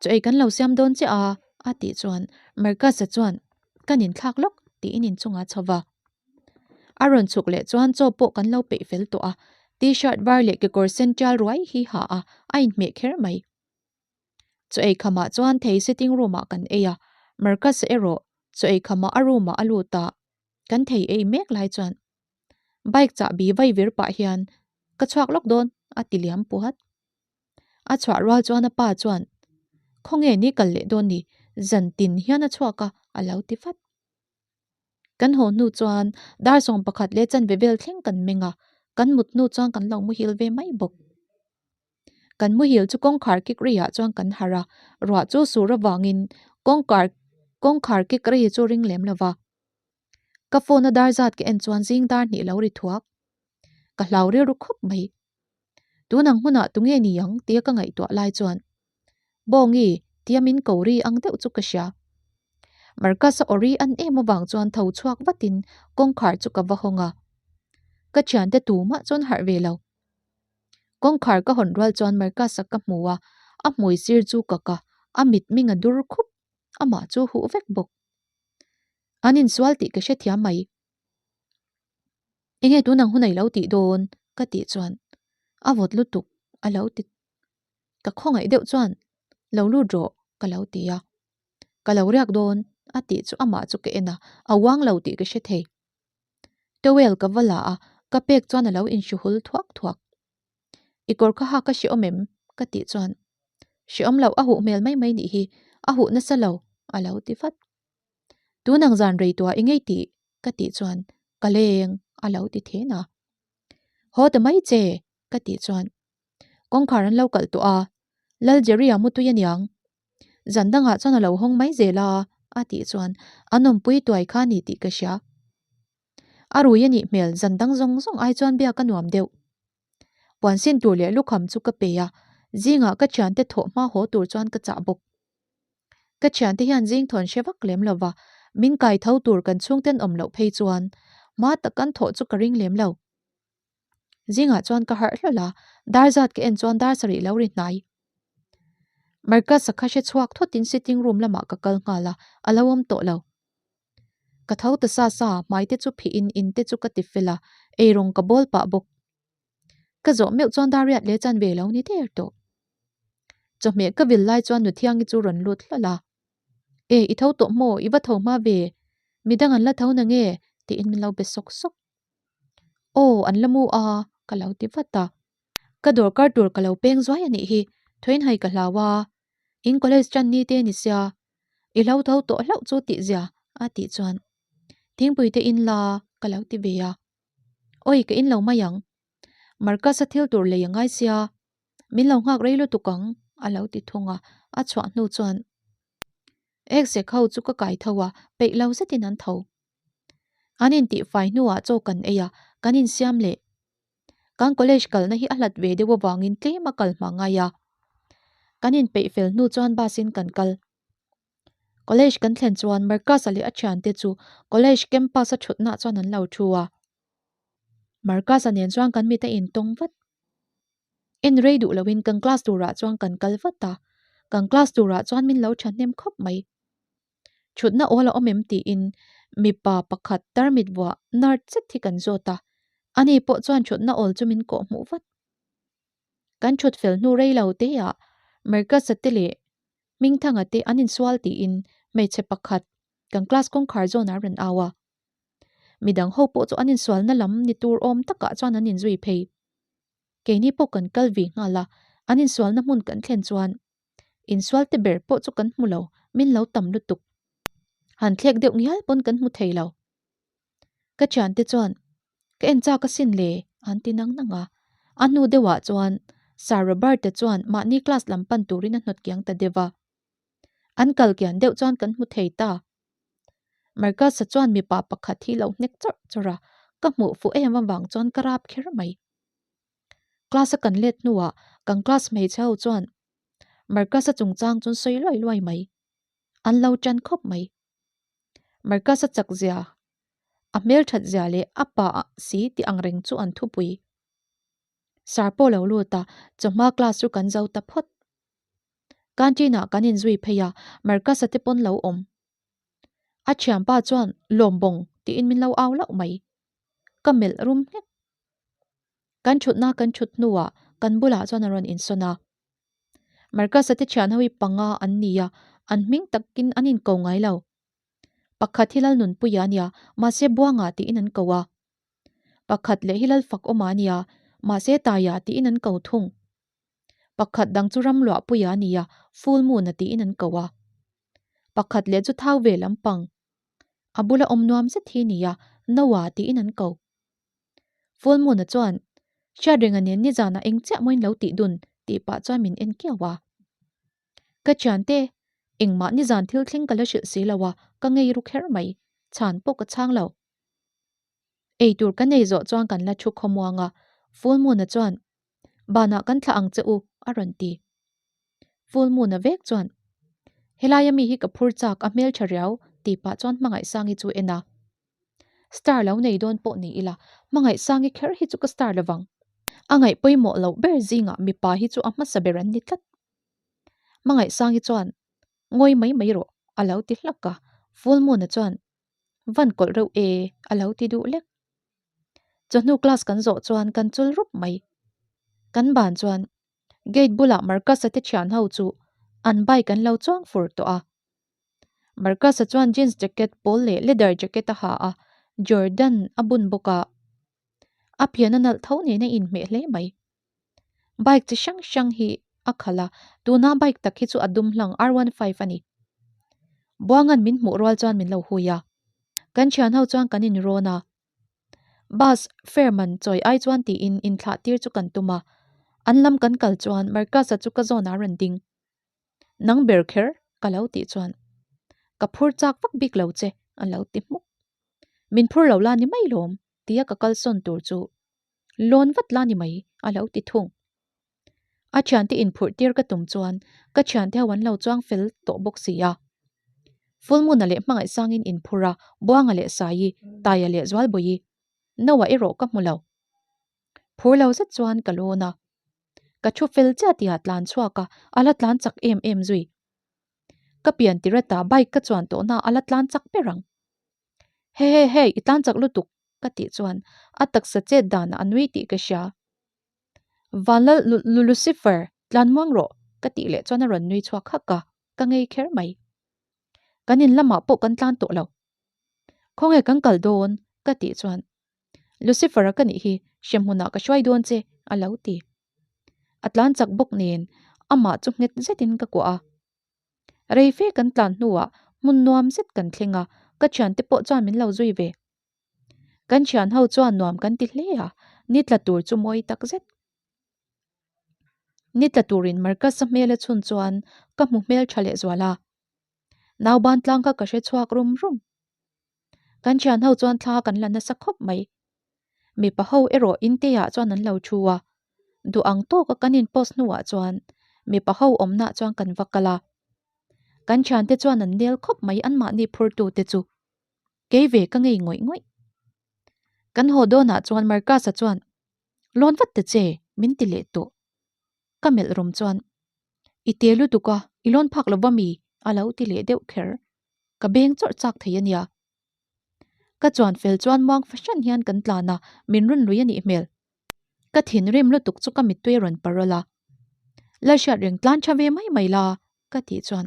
Chaw ei kan lo siam dawn chiah a, a tih chuan Marcus-a chuan, Kan inthlak lawk, tiin inchungah a chho va. A rawn chhuk leh chuan chaw pawh kan lo peih fel tawh a, T-shirt var leh kekawr sen tial ruai hi ha a, a inhmeh kher mai. Chaw ei khamah chuan thei sitting room-ah kan ei a, Marcus-a erawh chaw ei khamah a room-ah a lut a, kan thei ei mek lai chuan bike chahbi vai vir pah hian, Ka chhuak lawk dawn, a ti liam puat. A chhuah rual chuan a pa chuan, Khawnge ni kal leh dawn ni, zan tin hian a chhuak a, a lo ti vat. Kan haw hnu chuan dar 11 leh chanve vel thleng kan meng a, kan mut hnu chuan kan lo muhil ve mai bawk. Kan muhil chu kawngkhar kik ri ah chuan kan harh a, ruah chu sur avangin kawngkar kawngkhar kik ri chu ring lem lo va. Ka phone a dar zat ka en chuan zing dar hnih lo ri thuak. Ka hlau rilru khawp mai. Tunang hmunah tunge ni ang tia ka ngaihtuah lai chuan Bawngi tia min ko ri ang deuh chu ka hria. Marcus-a aw ri an em avang chuan tho chhuak vatin kawngkhar chu ka va hawng a. Ka thiante tumah chuan harh ve lo. Kawngkhar ka hawn rual chuan Marcus-a ka hmu a, a hmui sir chu ka ka, a mitming a dur khup, amah chu huh vek bawk. An insual tih ka hrethiam mai. Enge tunang hun a i lo tih dawn? ka tih chuan a vawt lutuk a lo ti ka khawngaih deuh chuan lo lut rawh ka lo ti a, ka lo riak dawn a tih chu amah chu ka en a, a uang lo tih ka hre thei. Towel ka va la a, Ka pek chuan a lo inhru hul thuak thuak. I kawr kha hak a hreawm em? ka tih chuan, Hreawm loh a huh hmel mai mai nih hi, a huh nasa lo, a lo ti vat. Tun ang zan rei tuah i ngei tih? ka tih chuan, Ka leng, a lo ti then a. Haw ta mai che, ka tih chuan, Kawngkhar an lo kalh tawh a, Lal Jerry-a mutui aniang. Zan dangah chuan a lo hawng mai zel a, a tih chuan, An awmpui tuai kha a ni tih ka hria. A rui a nih hmel zan dang zawng zawng ai chuan biak a nuam deuh. Puan sin tur leh lukham chu ka pe a, zingah ka thiante thawh hma haw tur chuan ka chah bawk. Ka thiante hian zing thawn hre vak lem lo va, min kai tho tur kan chhungten awm loh phei chuan hma tak kan thawh chu ka ring lem lo. Zingah chuan ka harh hlawl a, dar zat ka en chuan dar sarih lo ri hnai. Marcus-a kha hre chhuak thawtin sitting room lamah ka kal nghal a, a lo awm tawh lo. Ka tho ta sa sa, hmai te chu phih in in te chu ka ti fel a, eirawng ka bawl pah bawk. Ka zawh meuh chuan dar riat leh chan ve lo ni der tawh. Chawhmeh ka vil lai chuan Nuthiangi chu rawn lut hlawl a. E, i tho tawh maw? I va tho hma ve? Midang an la tho na nge? tiin min lo be sawk sawk. Aw, an la mu a, ka lo ti vat a. Ka dawrkar tur ka lo peng zuai a nih hi, Thoinhai ka hlau a. In college tan ni te ni sia, I lo tho tawh hlauh chu tih zia a tih chuan thingpui te in la ka lo ti ve a. Awi ka in lo mai ang. Marcus-a thil tur lei a ngai sia, min lo nghak rei lutuk ang a lo ti thung a, a chhuah hnu chuan Ekzek ho chu ka kai tho a, peih lo zetin an tho. An intihfai hnuah chaw kan ei a, kan insiam leh. Kan college kalna hi a hlat ve deuh avangin tlem a kal hma ngai a. Kan inpeih fel hnu chuan bus in kan kal. College kan thlen chuan Marcus-a leh a thiante chu college campus a thutna chuan an lo thu a. Marcus-a nen chuan kan mit a intawng vat. En rei duh loin kan class turah chuan kan kal vat a. Kan class turah chuan min lo thahnem khawp mai. Thutna awl a awm em tiin mipa pakhat tarmit vuah nerd zet hi kan zawt a, ani pawh chuan thutna awl chu min kawh hmuh vat. Kan thut fel hnu rei lo te ah Marcus-a te leh Hmingthanga te an insual tiin hmeichhe pakhat kan class kawngkhar zawn ah rawn au a. Midang ho pawh chu an insualna lam ni tur awm takah chuan an inzui phei. Keini pawh kan kal ve nghal a, an insualna hmun kan thlen chuan Insual te ber pawh chu kan hmu lo, min lo tam lutuk. Han thlek deuh ngial pawn kan hmu thei lo. Ka thiante chuan, Ka en chak asin le, an ti nang nang a. A hnu deuhah chuan Sir Robert-a chuan mahni class lam pan turin a hnawt kiang ta deuh a. An kal kian deuh chuan kan hmu thei ta. Marcus-a chuan mipa pakhat hi lo hnek chawrh chawrh a, ka hmuh fuh em avang chuan ka rap kher mai. Class a kan let hnuah kan class hmeichhe ho chuan Marcus-a chungchang chu an sawi luai luai mai. An lo tan khawp mai. Marcus-a chak zia, a hmelthat zia leh a pa si tih ang reng chu an thupui. Sir pawh lo lut a, chawhma class chu kan zo ta phawt. Canteen ah kan inzui phei a, Marcus-a te pawn lo awm. A thianpa chuan Lawmbawng tiin min lo au lauh mai. Ka melh rum nghek. Kan thutna kan thut hnuah kan bulah chuan a rawn insawn a. Marcus-a te thian ho hi panga an ni a, an hming takin an inko ngai lo. Pakhat hi Lalnunpuia a nia, mahse Buanga tiin an ko a. Pakhat leh hi Lalfakawma a nia, mahse Taia tiin an ko thung. Pakhat dang chu Ramluahpuia a nia, Full Moon-a tiin an ko a. Pakhat leh chu Thau ve lampang. A bula awm nuam zet hi nia, Noah tiin an ko. Full Moon-a chuan, Hriatrenga nen nizanah eng chiah mawiin lo tih dun tih pah chuan min en kiau a. Ka thiante, engmah nizan thil thleng ka la hrilh si lo a, ka ngei ru kher mai, chhan pawh ka chhang lo. Ei tur ka nei zawh chuan kan la thu khawmuang a, Full Moon-a chuan, Banah kan thlah ang che u, a rawn ti. Full Moon-a vek chuan, Helaia mi hi ka phur chak, a hmeltha riau, tih pah chuan Hmangaihsangi chu en a. Star lo nei dawn pawh ni ila, Hmangaihsangi kher hi chu ka star lovang. A ngaih pawimawh loh ber zingah mipa hi chu a hmasa ber an ni tlat. Hmangaihsangi chuan, Ngawi mai mai rawh, a lo ti hlak a. Full Moon-a chuan, Van kawlh reuh e, a lo ti duh lek. Chawhnu class kan zawh chuan kan chul rup mai. Kan ban chuan gate bulah Marcus-a te thian ho chu an bike an lo chuang fur tawh a. Marcus-a chuan jeans jacket pawl leh leather jacket a ha a, Jordan a bun bawk a. A pian a nalh tho nen a inhmeh hle mai. Bike chi hrang hrang hi a khalh a, tuna bike tak hi chu a dum hlang R15 a ni. Buanga'n min hmuh rual chuan min lo hui a. Kan thian ho chuan kan inrawn a. Bus fare man chawi ai chuan tiin inthlah tir chu kan tum a. An lam kan kal chuan Marcus-a chu ka zawn ah a rawn ding. Nang ber kher ka lo tih chuan ka phur chak vak bik lo che a lo ti hmuk. Min phur lo la ni mai lawm tia ka kalsawn tur chu lawn vat la ni mai a lo ti thung. A thiante inphurh tir ka tum chuan ka thiante ho an lo chuang fel tawh bawk si a. Full Moon-a leh Hmangaihsangin inphur a, Buanga leh Saii, Taia leh Zualbawi, Noah erawh ka hmu lo. Phur lo zet chuan ka lawn a. Ka thu fel chiah tihah tlan chhuak a, a la tlan chak em em zui. Ka pian tirata bike ka chuan tawhna a la tlan chak ber ang. He he hei i tlan chak lutuk ka tih chuan a taksa chet danah a nui tih ka hria. Vanlal Lucifer tlan muang rawh ka tih leh chuan a rawn nui chhuak hak a, ka ngei kher mai. Kan in lamah pawh kan tlan tawh lo. Khawnge kan kal dawn ka tih chuan Lucifer-a ka nih hi hremhmunah ka hruai dawn che a lo ti. A tlan chak bawk nen amah chu nghet zetin ka kuah a. Rei fe kan tlan hnuah hmun nuam zet kan thleng a, ka thiante pawh chuan min lo zui ve. Kan thian ho chuan nuam kan ti hle a, ni tla tur chu mawi tak zet. Ni tla turin Marcus-a hmel a chhun chuan ka hmu hmel tha leh zual a. Nauban tlang kha ka hre chhuak rum rum. Kan thian ho chuan thla kan la nasa khawp mai. Mipa ho erawh inte ah chuan an lo thu a, duh ang tawka kan in post hnuah chuan mipa ho awmnah chuan kan va kal a. Kan thiante chuan an nel khawp mai anmahni phurtu te chu. Kei ve ka ngei ngawih ngawih. Kan haw dawnah chuan Marcus-a chuan Lawn vat ta che min ti leh tawh. Ka melh rum chuan I te lutuk a, i lawn phak lo va mi? a lo ti leh deuh kher. Ka beng chawrh chak thei a nia. Ka chuan fel chuan muang fahran hian kan tlan a, min rawn lui a nih hmel. Ka thinrim lutuk chu ka mittui a rawn parawl a. Lalhriat reng tlan tha ve mai mai la, ka tih chuan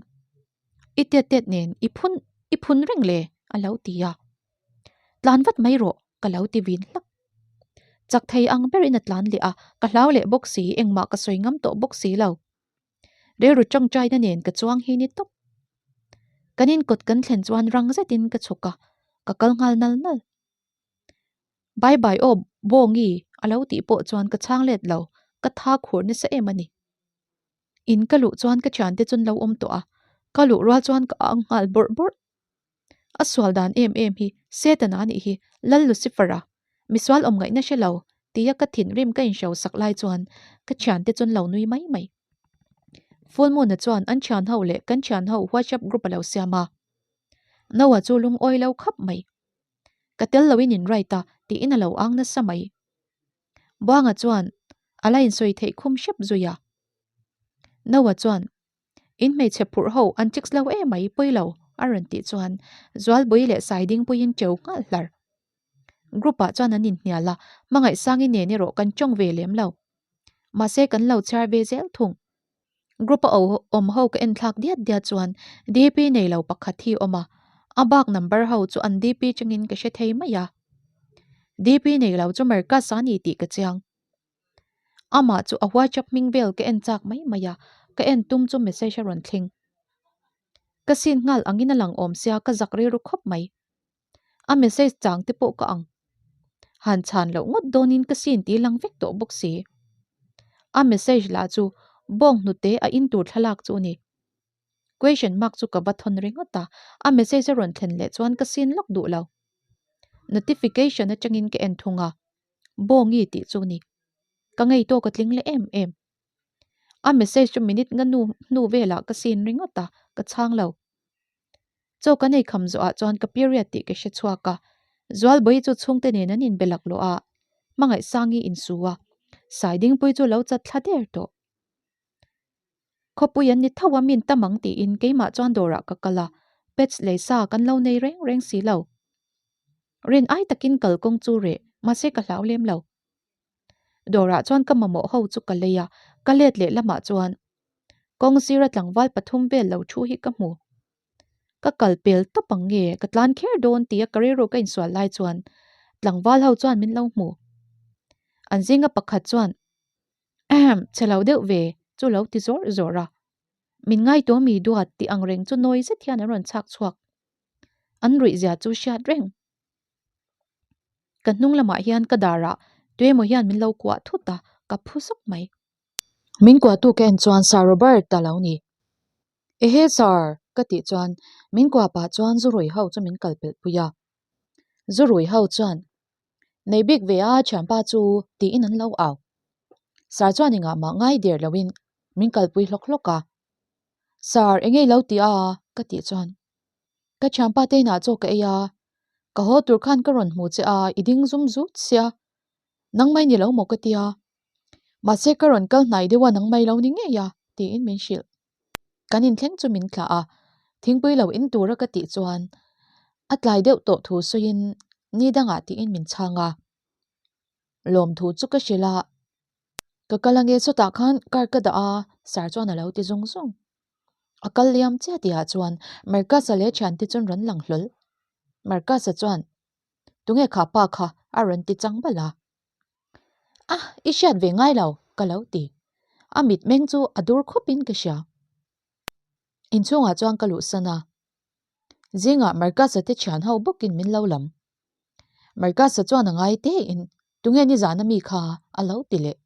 I tet tet nen i phun i phun reng le, a lo ti a. Tlan vat mai rawh, ka lo ti vin hlak. Chak thei ang berin a tlan leh a, ka hlau leh bawk si, engmah ka sawi ngam tawh bawk si lo. Rilru tawngtaina nen ka chuang hi ni tawp. Kan inkawt kan thlen chuan rang zetin ka chhuk a, ka kal nghal nal nal. Bye bye aw Bawngi a lo tih pawh chuan ka chhang let lo, ka tha khur nasa em a ni. In ka luh chuan ka thiante chu an lo awm tawh a, ka luh rual chuan ka ang nghal bawrh bawrh. A sual dan em em hi Setana a nih hi, Lal Lucifer-a, misual awm ngaihna hre lo, tia ka thinrim ka inhro sak lai chuan ka thiante chu an lo nui mai mai. Full Moon-a chuan an thian ho leh kan thian ho WhatsApp group a lo siam a. Noah chu lungawi lo khap mai. Ka tel loin in write a, tiin a lo ang nasa mai. Buanga chuan a la insawi theih khum hrep zui a. Noah chuan In hmeichhe phurh ho an chicks lo em mai pawi lo a rawn tih chuan Zualbui leh Saidingpuiin teu nghal hlar. Group ah chuan an inhnial a, Hmangaihsangi nen erawh kan tawng ve lem lo. Mahse kan lo chhiar ve zel thung. Group a awm ho ka en thlak diat diat chuan DP nei lo pakhat hi awm a, a bak number ho chu an DP changin ka hre thei mai a. DP nei lo chu Marcus a ni tih ka chiang. Amah chu a WhatsApp hming vel ka en chak mai mai a, ka en tum chu message a rawn thleng. Ka sin nghal angin a lang awm sia ka zak rilru khawp mai. A message chang te pawh ka ang. Han chhan loh ngawt dawnin ka sin ti lang vek tawh bawk si. A message lah chu bawng hnute a in tur thlalak chu a ni. Question mark chu ka va thawn ringawt a, a message a rawn thlen leh chuan ka sin lawk duh lo. Notification atangin ka en thung a, Bawngi tih chu ni. Ka ngei tawk a tling leh em em. A message chu minute nga nu hnu velah ka sin ringawt a, ka chhang lo. Chaw kan ei kham zawhah chuan ka period tih ka hre chhuak a, Zualbawi chu chhungte nen an inbe laklawh a, Hmangaihsangi insu a, Saidingpui chu lo chat thla der tawh. Khawpui an ni tho a min tam ang tiin keimah chuan dawrah ka kal a, pets lei sa kan lo nei reng reng si lo. Rin ai takin kalkawng chu reh mahse ka hlau lem lo. Dawrah chuan ka mamawh ho chu ka lei a, ka let leh lamah chuan kawng sira tlangval pathum vel lo thu hi ka hmu. Ka kal pel tawp ang nge ka tlan kher dawn tia ka rilru ka insual lai chuan tlangval ho chuan min lo hmu. An zinga pakhat chuan, Ahem, chhe lo deuh ve, chu lo ti zawr zawr a. Min ngaituah mi duat tih ang reng chu nawi zet hian an rawn chhak chhuak. An ruih zia chu hriat reng. Ka hnung lamah hian ka darah tuemaw hian min lo kuah thut a, ka phu sawk mai. Min kuahtu ka en chuan Sir Robert a lo ni. Ehe Sir! ka tih chuan min kuah pah chuan zu rui ho chu min kal pelh pui a. Zu rui ho chuan Nei bik ve a thianpa chu tiin an lo au. Sir chuan engah mah ngai der loin min kalpui hlawk hlawk a. Sir enge i lo ti a? ka tih chuan Ka thianpa te inah chaw ka ei a, ka haw tur khan ka rawn hmu che a, i ding zum zut sia, nangmai ni lo maw ka tia. Mahse ka rawn kal hnai deuh a nangmai lo ni ngei a tiin min hrilh. Kan inthleng chu min thlah a, thingpui lo in tura ka tih chuan a tlai deuh tawh thu sawiin ni dangah tiin min chhang a. Lawmthu chu ka hrilh a, ka kal ange sawtah khan car ka dah a sir chuan a lo ti zung zung. A kal liam chiah tihah chuan Marcus-a leh thiante chuan rawn lang hlawl. Marcus-a chuan Tunge kha pa kha a rawn ti chang balh a. A, i hriat ve ngai lo, ka lo ti. A mitmeng chu a dur khawpin ka hria. Inchhungah chuan ka luhsan a. Zingah Marcus-a te thian ho bawkin min lo lam. Marcus-a chuan a ngai tein, Tunge nizan a mi kha? a lo ti leh.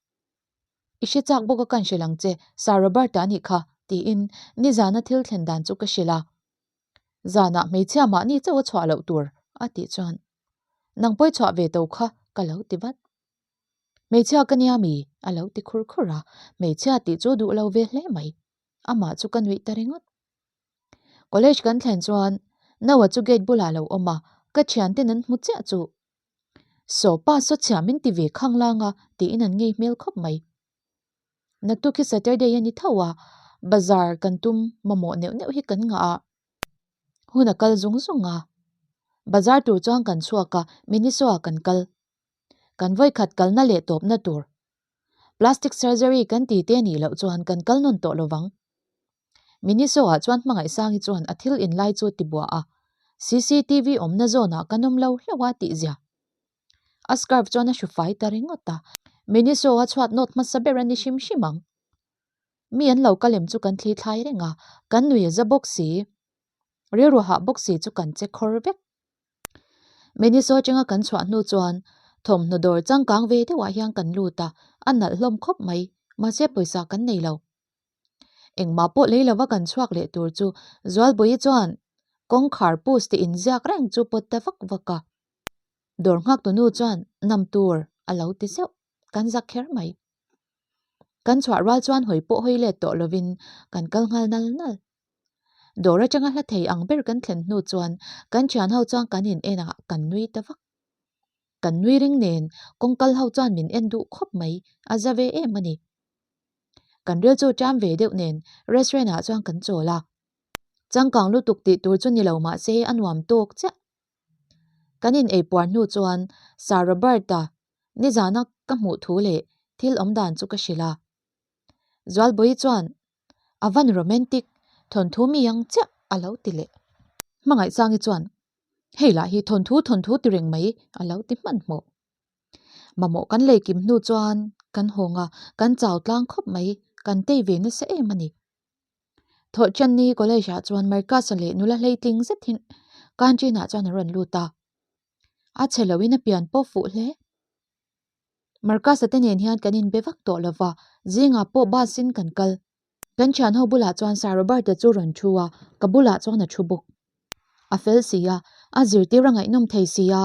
I hre chak bawk a kan hrilh ang che, Sir Robert-a a nih kha, tiin nizana thil thlen dan chu ka hrilh a. Zanah hmeichhia mahni chauh a chhuah loh tur, a tih chuan. Nang pawi chhuah ve to kha ka lo ti vat. Hmeichhia ka nia mi? a lo ti khur khur a, hmeichhia tih chu duh lo ve hle mai. Amah chu ka nuih ta ringawt. College kan thlen chuan Noah chu gate bulah a lo awm a, ka thianten an hmu chiah chu. Saw pa saw chhia min ti ve khang lang a tiin an ngei hmel khawp mai. Naktuk hi Saturday a ni tho a, bazar kan tum mamawh neuh neuh hi kan ngah a. Hun a kal zung zung a. Bazar tur chuan kan chhuak a, Miniso ah kan kal. Kan vawikhat kalna leh tawpna tur. Plastic surgery kan ti te nih loh chuan kan kal nawn tawh lovang. Miniso ah chuan Hmangaihsangi chuan a thil inlai chu ti buah a, CCTV awmna zawnah kan awm lo hlauh a tih zia. A scarf chuan a hru fai ta ringawt a, Miniso a chhuat nawt hmasa ber a ni hrim hrim ang. Mi an lo kal em chu kan thli thlai reng a, kan nui a za bawk si. Rilru hah bawk si chu kan che khawr vek. Miniso atanga kan chhuah hnu chuan thawmhnaw dawr changkang ve deuhah hian kan lut a, a nalh hlawm khawp mai, mahse pawisa kan nei lo. Engmah pawh lei lova kan chhuak leh tur chu Zualbawihi chuan kawngkhar push tih inziak reng chu pawt ta vak vak a. Dawr nghak tunu chuan nam tur a lo ti zeuh, kan zak kher mai. Kan chhuah rual chuan hawi pawh hawi let tawh lovin kan kal nghal nal nal. Dawr atanga hla thei ang ber kan thlen hnu chuan kan thian ho chuan kan in en ah kan nui ta vak. Kan nui ring nen kawngkal ho chuan min en duh khawp mai, a za ve em a ni. Kan ril chu ṭam ve deuh nen restaurant ah chuan kan chawl a. Changkang lutuk tih tur chu ni lo mahse a nuam tawk chiah. Kan in eipuar hnu chuan Sir Robert-a nizana ka hmuh thu leh thil awm dan chu ka hrilh a. Zualbawi chuan a van romantic thawnthu mi ang chiah a lo ti leh. Hmangaihsangi chuan hei lah hi thawnthu thawnthu ti reng mai a lo ti hmanhmawh. Mamawh kan lei kim hnu chuan kan hawng a, kan chau tlang khawp mai, kan tei ve nasa em a ni. Thawhṭanni college ah chuan Marcus-a leh nula hleitling zet hi canteen ah chuan an rawn lut a, a chhe loin a pian pawh fuh hle. Marcus-a te nen hian kan inbe vak tawh lova, zingah pawh bus in kan kal. Kan thian ho bulah chuan Sir Robert-a chu rawn thu a, ka bulah chuan a thu bawk. A fel si a, a zirtir a ngaihnawm thei si a,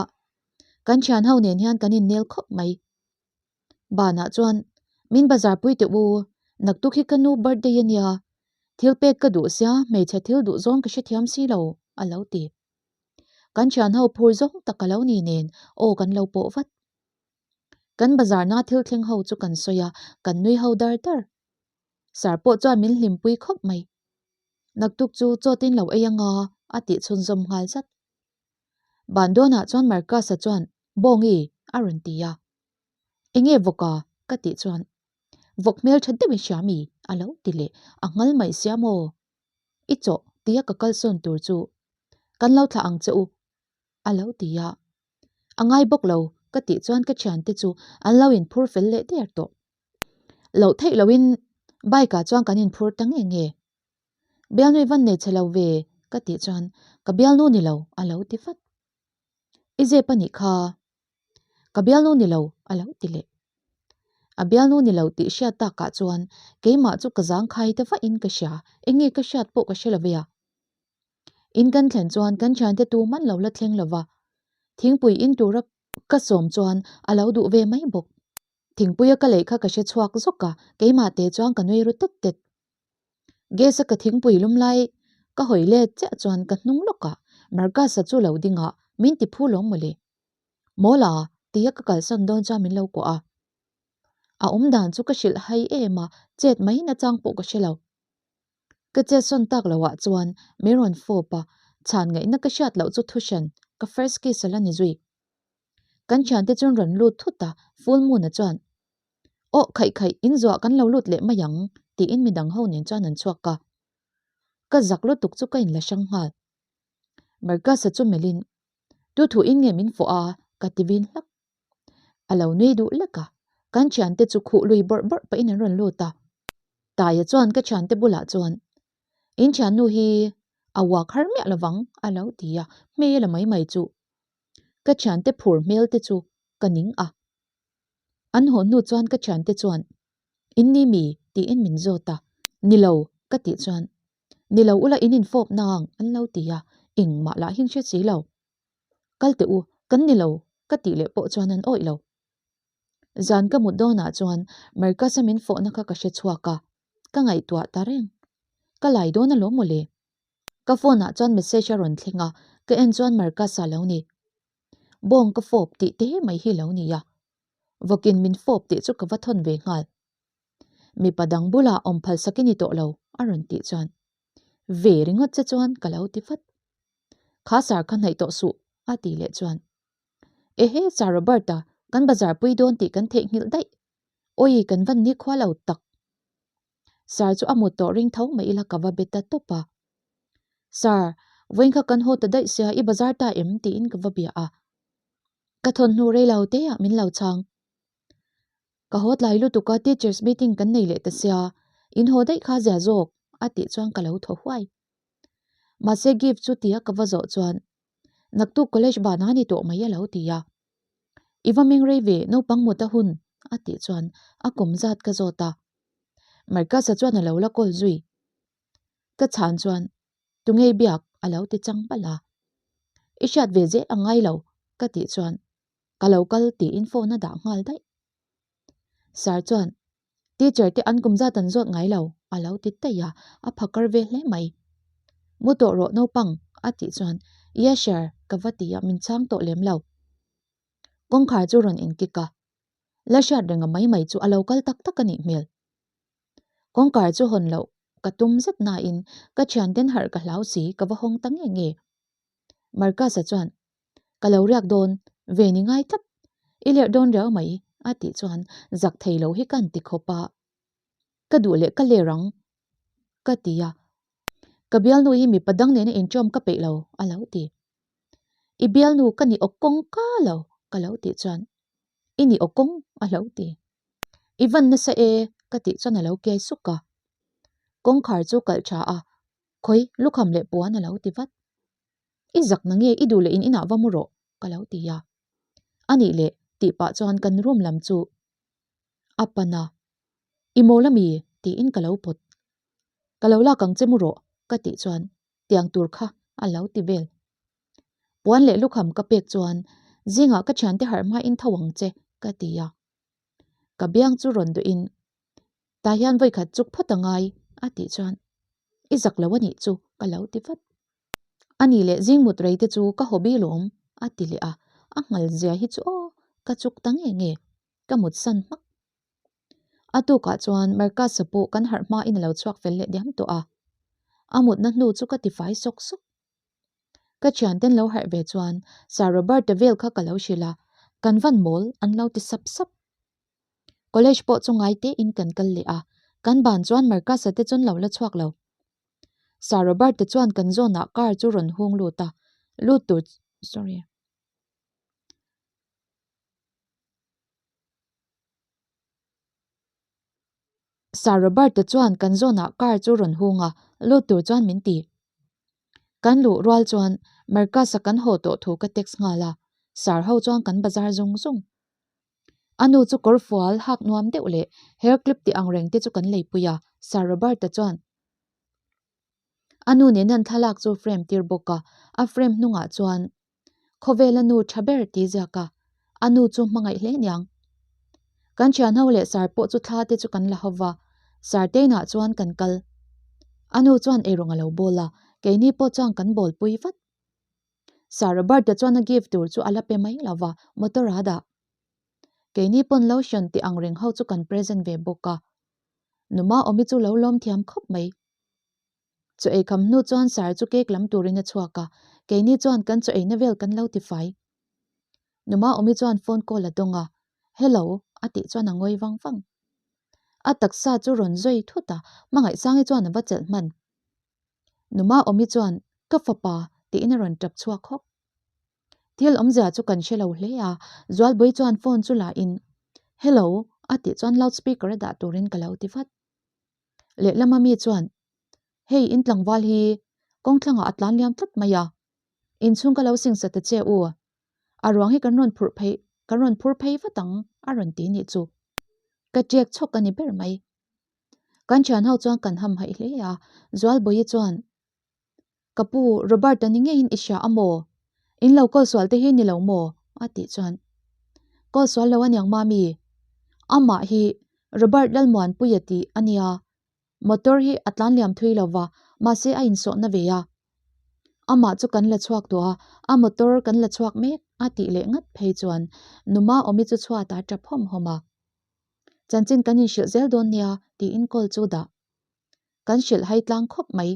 kan thian ho nen hian kan innel khawp mai. Banah chuan, Min bazar pui teh u, naktuk hi ka nu birthday a nia, thil pek ka duh sia, hmeichhe thil duh zawng ka hrethiam si lo, a lo ti. Kan thian ho phur zawng tak a lo ni nen aw kan lo pawh vat. Kan bazarna thil thleng ho chu kan sawi a, kan nui ho dar dar. Sir pawh chuan min hlimpui khawp mai. Naktuk chu chaw tin lo ei anga a tih chhunzawm nghal zat. Ban dawnah chuan Marcus-a chuan Bawngi a rawn ti a. Enge vawk a? ka tih chuan Vawk hmeltha deuh i hria mi? a lo ti leh. A nghal mai sia maw? I chawh tia ka kalsawn tur chu kan lo thlah ang che u a lo ti a. A ngai bawk lo ka tih chuan ka thiante chu an lo inphur fel leh der tawh. Loh theih lohin bike ah chuan kan inphur ta nge nge. Bialnu i van nei chhe lo ve ka tih chuan ka bialnu ni lo a lo ti vat. I zep a nih kha. Ka bialnu ni lo a lo ti leh. A bialnu ni lo tih hriat takah chuan keimah chu ka zangkhai ta vahin ka hria, eng nge ka hriat pawh ka hre lo ve a. In kan thlen chuan kan thiante tu man lo la thleng lo va, thingpui in tura ka sawm chuan a lo duh ve mai bawk. Thingpuia ka lei kha ka hre chhuak zawk a, keimah te chuan ka nui ru tet tet. Gas a ka thingpui lum lai ka hawi let chiah chuan ka hnung lawkah Marcus-a chu lo ding a, min ti phu lawm mawle. Mawla, tia ka kalsan dawn chuan min lo kuah a. A awm dan chu ka hrilh hai em a, chet mai nachang pawh ka hre lo. Ka chet sawn tak loh ah chuan min rawn fawp a, chhan ngaihna ka hriat loh chu thuhran ka first kiss a la ni zui. Kan thiante chuan rawn lut thut a, Full Moon-a chuan, Aw khaih khaih, in zuah kan lo lut leh mai ang, tiin midang ho nen chuan an chhuak a. Ka zak lutuk chu ka inla hrang nghal. Marcus-a chu melhin, Tu thuin nge min fawh a? ka ti vin hlak. A lo nui duh lek a, kan thiante chu khuh lui bawrh bawrh pahin an rawn lut a. Taia chuan ka thiante bulah chuan, In thiannu hi a uak har miah lovang, a lo ti a, hmel a mai mai chu. Ka thiante phur hmel te chu ka ning a. An haw hnu chuan ka thiante chuan, In ni mi? tiin min zawt a. Ni lo, ka tih chuan, Ni lo ula in infawp nang, an lo ti a, engmah lah hin hre si lo. Kal teh u, kan ni lo, ka tih leh pawh chuan an awih lo. Zan ka mut dawnah chuan Marcus-a min fawhna kha ka hre chhuak a, ka ngaihtuah ta reng. Ka lai dawn alawm mawle. Ka phone ah chuan message a rawn thleng a, ka en chuan Marcus-a lo ni. Bawng ka fawp tih te mai hi lo ni a. Vawkin min fawp tih chu ka va thawn ve nghal. Mipa dang bulah awm phal sak i ni tawh lo a rawn tih chuan ve ringawt che chuan ka lo ti vat. Kha sar kha hnaih tawh suh a tih leh chuan Ehe Sir Robert-a kan bazar pui dawn tih kan theihnghilh daih. Awi kan van nikhua lo tak. Sir chu a mut tawh ring tho mai ila ka va be ta tawp a. Sir, vawiin kha kan haw ta daih sia i bazar ta em tiin ka va bia a. Ka thawn hnu rei lo te ah min lo chhang. Ka haw tlai lutuk a teachers meeting kan nei leh ta sia, in haw daih kha zia zawk a tih chuan ka lo thaw huai. Mahse gift chu tia ka va zawh chuan naktuk college ban a ni tawh mai a lo ti a. I va meng rei ve naupang mut a hun a tih chuan a kum zat ka zawt a. Marcus-a chuan a lo la kawl zui. Ka chhan chuan tungei biak a lo ti chang palh a. I hriat ve zel a ngai lo ka tih chuan ka lo kal tiin phone a dah nghal daih. Sir chuan teacher te an kum zat an zawt ngai lo a lo ti daih a, a phakar ve hle mai. Mu tawh rawh naupang a tih chuan yes sir ka va ti a min chhang tawh lem lo. Kawngkhar chu rawn inkik a, la hriat reng a mai mai chu a lo kal tak tak a nih hmel. Kawngkhar chu hawn loh ka tum zet nain ka thianten harh ka hlau si ka va hawng ta nge nge. Marcus-a chuan Ka lo riak dawn ve ni ngai tlat, i lerh dawn riau mai a tih chuan zak thei lo hi ka ti khawp a. Ka duh leh ka ler ang ka ti a, ka bialnu hi mipa dang nena inṭawm ka peih lo a lo ti. I bialnu ka ni awk kawng ka lo ka lo tih chuan i ni awk kawng a lo ti. I van nasa e ka tih chuan a lo kiai suk a. Kawngkhar chu kalh tha a, khawi lukham leh puan a lo ti vat. I zak na nge i duh leh in inah va mu rawh ka lo ti a. A nih leh tih pah chuan kan room lam chu a pan a, I mawl ami? tiin ka lo pawt. Ka lo lak ang che mu rawh ka tih chuan tiang tur kha a lo ti vel. Puan leh lukham ka pek chuan zingah ka thiante harh hmain tho ang che ka ti a. Ka biang chu rawn duhin tah hian vawikhat chuk phawt a ngai a tih chuan i zak lo a nih chu ka lo ti vat. A nih leh zing mut rei te chu ka hobby lawm a ti leh a, a nghal zia hi chu aw ka chuk ta nge nge ka mut san hmak. A tukah chuan Marcus-a pawh kan harh hmain a lo chhuak fel leh diam tawh a, a mutna hnu chu ka tifai sawk sawk. Ka thianten lo harh ve chuan Sir Robert-a vel kha ka lo hrilh a, kan van mawl an lo ti sap sap. College pawh chu ngai tein kan kal leh a, kan ban chuan Marcus-a te chuan lo la chhuak lo. Sir Robert-a chuan kan zawnah car chu rawn hung lut a, lut tur sorry. Sir Robert-a chuan kan zawnah car chu rawn hung a, lut tur chuan min ti. Kan luh rual chuan Marcus-a kan haw tawh thu ka text nghal a, Sir ho chuan kan bazar zung zung. A nu chu kawr fual hak nuam deuh leh hair clip tih ang reng te chu kan leipui a, Sir Robert-a chuan a nu nena an thlalak chu frame tir bawk a, a frame hnungah chuan Khawvela nu tha ber ti ziak a, a nu chu hmangaih hle niang. Kan thian ho leh Sir pawh chu thla te chu kan la ho va, Sir teinah chuan kan kal. A nu chuan eirawng a lo bawl a, keini pawh chuan kan bawl pui vat. Sir Robert-a chuan a gift tur chu a la pe mai lo va, motor a dah. Keini pawn lotion tih ang reng ho chu kan present ve bawk a. Numa awmi chu lo lawm thiam khawp mai. Chaw ei kham hnu chuan Sir chu cake lam turin a chhuak a, keini chuan kan chaw eina vel kan lo ti fai. Numa awmi chuan phone call a dawng a, Hello a tih chuan a ngawi vang vang. A taksa chu rawn zawi thut a, Hmangaihsangi chuan a va chelh hman. Numa awmi chuan Ka fapa tiin a rawn tap chhuak hawk. Thil awmzia chu kan hre lo hle a, Zualbui chuan phone chu la in Hello a tih chuan loudspeaker a dah turin ka lo ti vat. Lehlama mi chuan, Hei in tlangval hi kawngthlangah a tlan liam tlat mai a, inchhung ka lo singsa ta che u, a ruang hi kan rawn phurh phei kan rawn phur phei vat ang a rawn ti nih chu. Ka ṭek chhawk a ni ber mai. Kan thian ho chuan kan ham haih hle a, Zualbawi chuan, Ka pu, Robert-a ni ngeiin i hria a maw? In lo call sual te hi ni lo maw? a tih chuan, Call sual lo aniang mami, amah hi Robert Lalmuanpuia tih a nia, motor hi a tlan liam thui lo va, mahse a insawhna ve a. Amah chu kan la chhuak tawh a, a motor kan la chhuak mek a tih leh ngat phei chuan Numa awmi chu chhuat a tap hawm hawm a. Chanchin kan inhrilh zel dawn nia tiin call chu dah. Kan hrilh hai tlang khawp mai.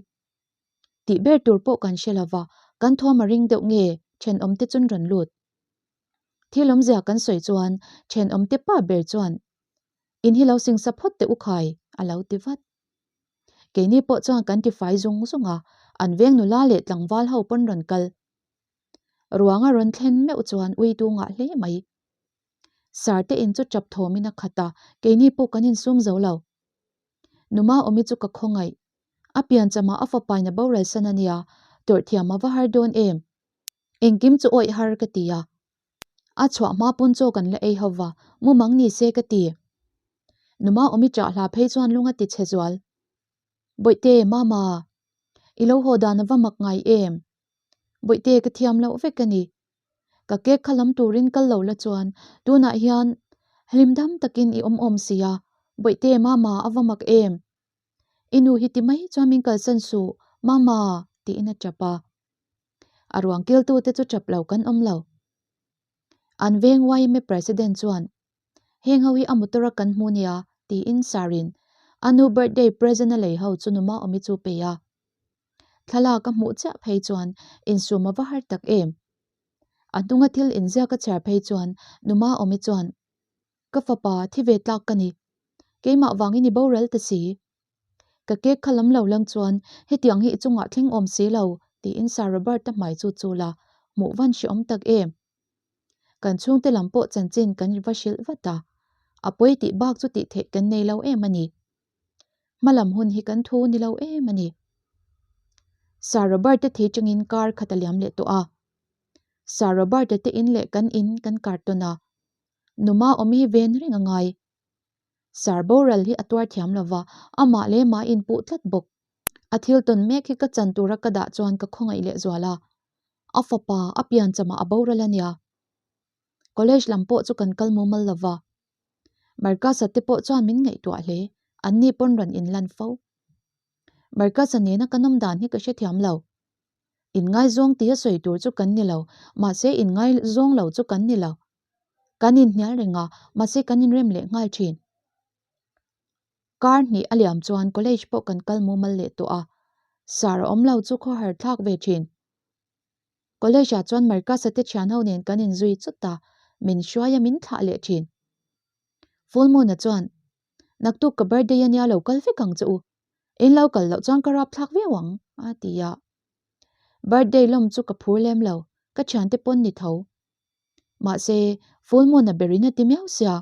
Tih ber tur pawh kan hre lova, kan thawm a ring deuh nge thenawmte chun rawn lut. Thil awmzia kan sawi chuan thenawmte pa ber chuan, In hi lo singsa phawt teh u khai, a lo ti vat. Keini pawh chuan kan ti fai zung zung a, an veng nula leh tlangval ho pawn rawn kal. Ruang a rawn thlen meuh chuan ui tu ngah hle mai. Sarte in chu tap thawmin a khat a, keini pawh kan insum zo lo. Numa awmi chu ka khawngaih. A pianchama a fapain a boral san a nia, tawrh thiam a va har dawn em? Engkim chu awih har ka ti a. A chhuah hma pawn chaw kan la ei ho va, mumang ni se ka ti. Numa awmi chah hla phei chuan lung a ti chhe zual. Bawihte, Mama, i lo haw dan a va mak ngai em? Bawihte, ka thiam loh vek a ni. Ka cake kha lam turin kal lo la chuan tunah hian hlim dam takin i awm awm si a, Bawihte, Mama, a va mak em? I nu hi ti mai chuan min kalsan suh, Mama, tiin a tap a. A ruang kiltute chu tap lo kan awm lo. An veng yma President chuan, Heng ho hi a motor a kan hmu nia, tiin Sarin a nu birthday present a lei ho chu numa awmi chu pe a. Thlalak a hmuh chiah phei chuan insum a va har tak em. A hnunga thil inziak a chhiar phei chuan numa awmi chuan, Ka fapa thi ve tlak ka ni. Keimah vangin i boral ta si. Ka cake kha lam lo lang chuan hetiang hi i chungah thleng awm si lo, tiin Sir Robert-a hmai chu chul a, hmuh van hreawm tak em. Kan chhungte lam pawh chanchin kan va hrilh vat a, a pawi tih bak chu tih theih kan nei lo em a ni. Hmalam hun hi kan thu ni lo em a ni. Sir Robert-a thi chungin car khat a liam leh tawh a. Sir Robert-a te in leh kan in kan kar tawn a, Numa awm hi ven reng a ngai. Sir boral hi a tuar thiam lo va, amah leh mah inpuh tlat bawk. A thil tawn mek hi ka chan tura ka dah chuan ka khawngaih leh zual a. A fapa, a piancham ah a boral a nia. College lam pawh chu kan kal mumal lo va. Marcus-a te pawh chuan min ngaihtuah hle, anni pawn rawn inlan fo. Marcus-a nena ka nawm dan hi ka hrethiam lo. Inngaizawng tia sawi tur chu kan ni lo, mahse inngaizawng lo chu kan ni lo. Kan inhnial reng a, mahse kan inrem leh nghal thin. Kar hnih a liam chuan college pawh kan kal mumal leh tawh a, sir a awm lo chu khawhar thlak ve thin. College ah chuan Marcus-a te thian ho nen kan inzui chut a, min hruai a min thlah leh thin. Full Moon-a chuan, Naktuk ka birthday a nia lo kal vek ang che u, in lo kal loh chuan ka rap thlak viau ang, a ti a. Birthday lawm chu ka phur lem lo, ka thiante pawn ni tho. Mahse, Full Moon-a berin a ti miau sia.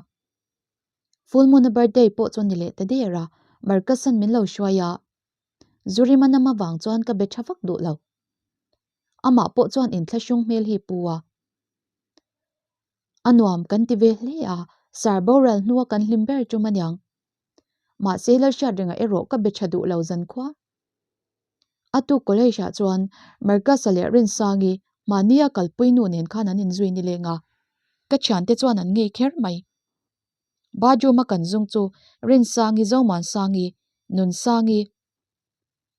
Full Moon-a birthday pawh chu ni leh ta der a. Marcus-a'n min lo hruai a, Zurima nam avang chuan ka be tha vak duh lo. Amah pawh chuan inthlahrung hmel hi pu a. A nuam kan ti ve hle a, sar boral hnua kan hlim ber tum aniang. Mahse Lalhriatrenga erawh ka be tha duh lo zankhua. A tuk college ah chuan Marcus-a leh Rinsangi mahnia kalpui nu nen khan an inzui nileng a, ka thiante chuan an ngei kher mai. Bathroom a kan zung chu Rinsangi, Zomuansangi, Nunsangi,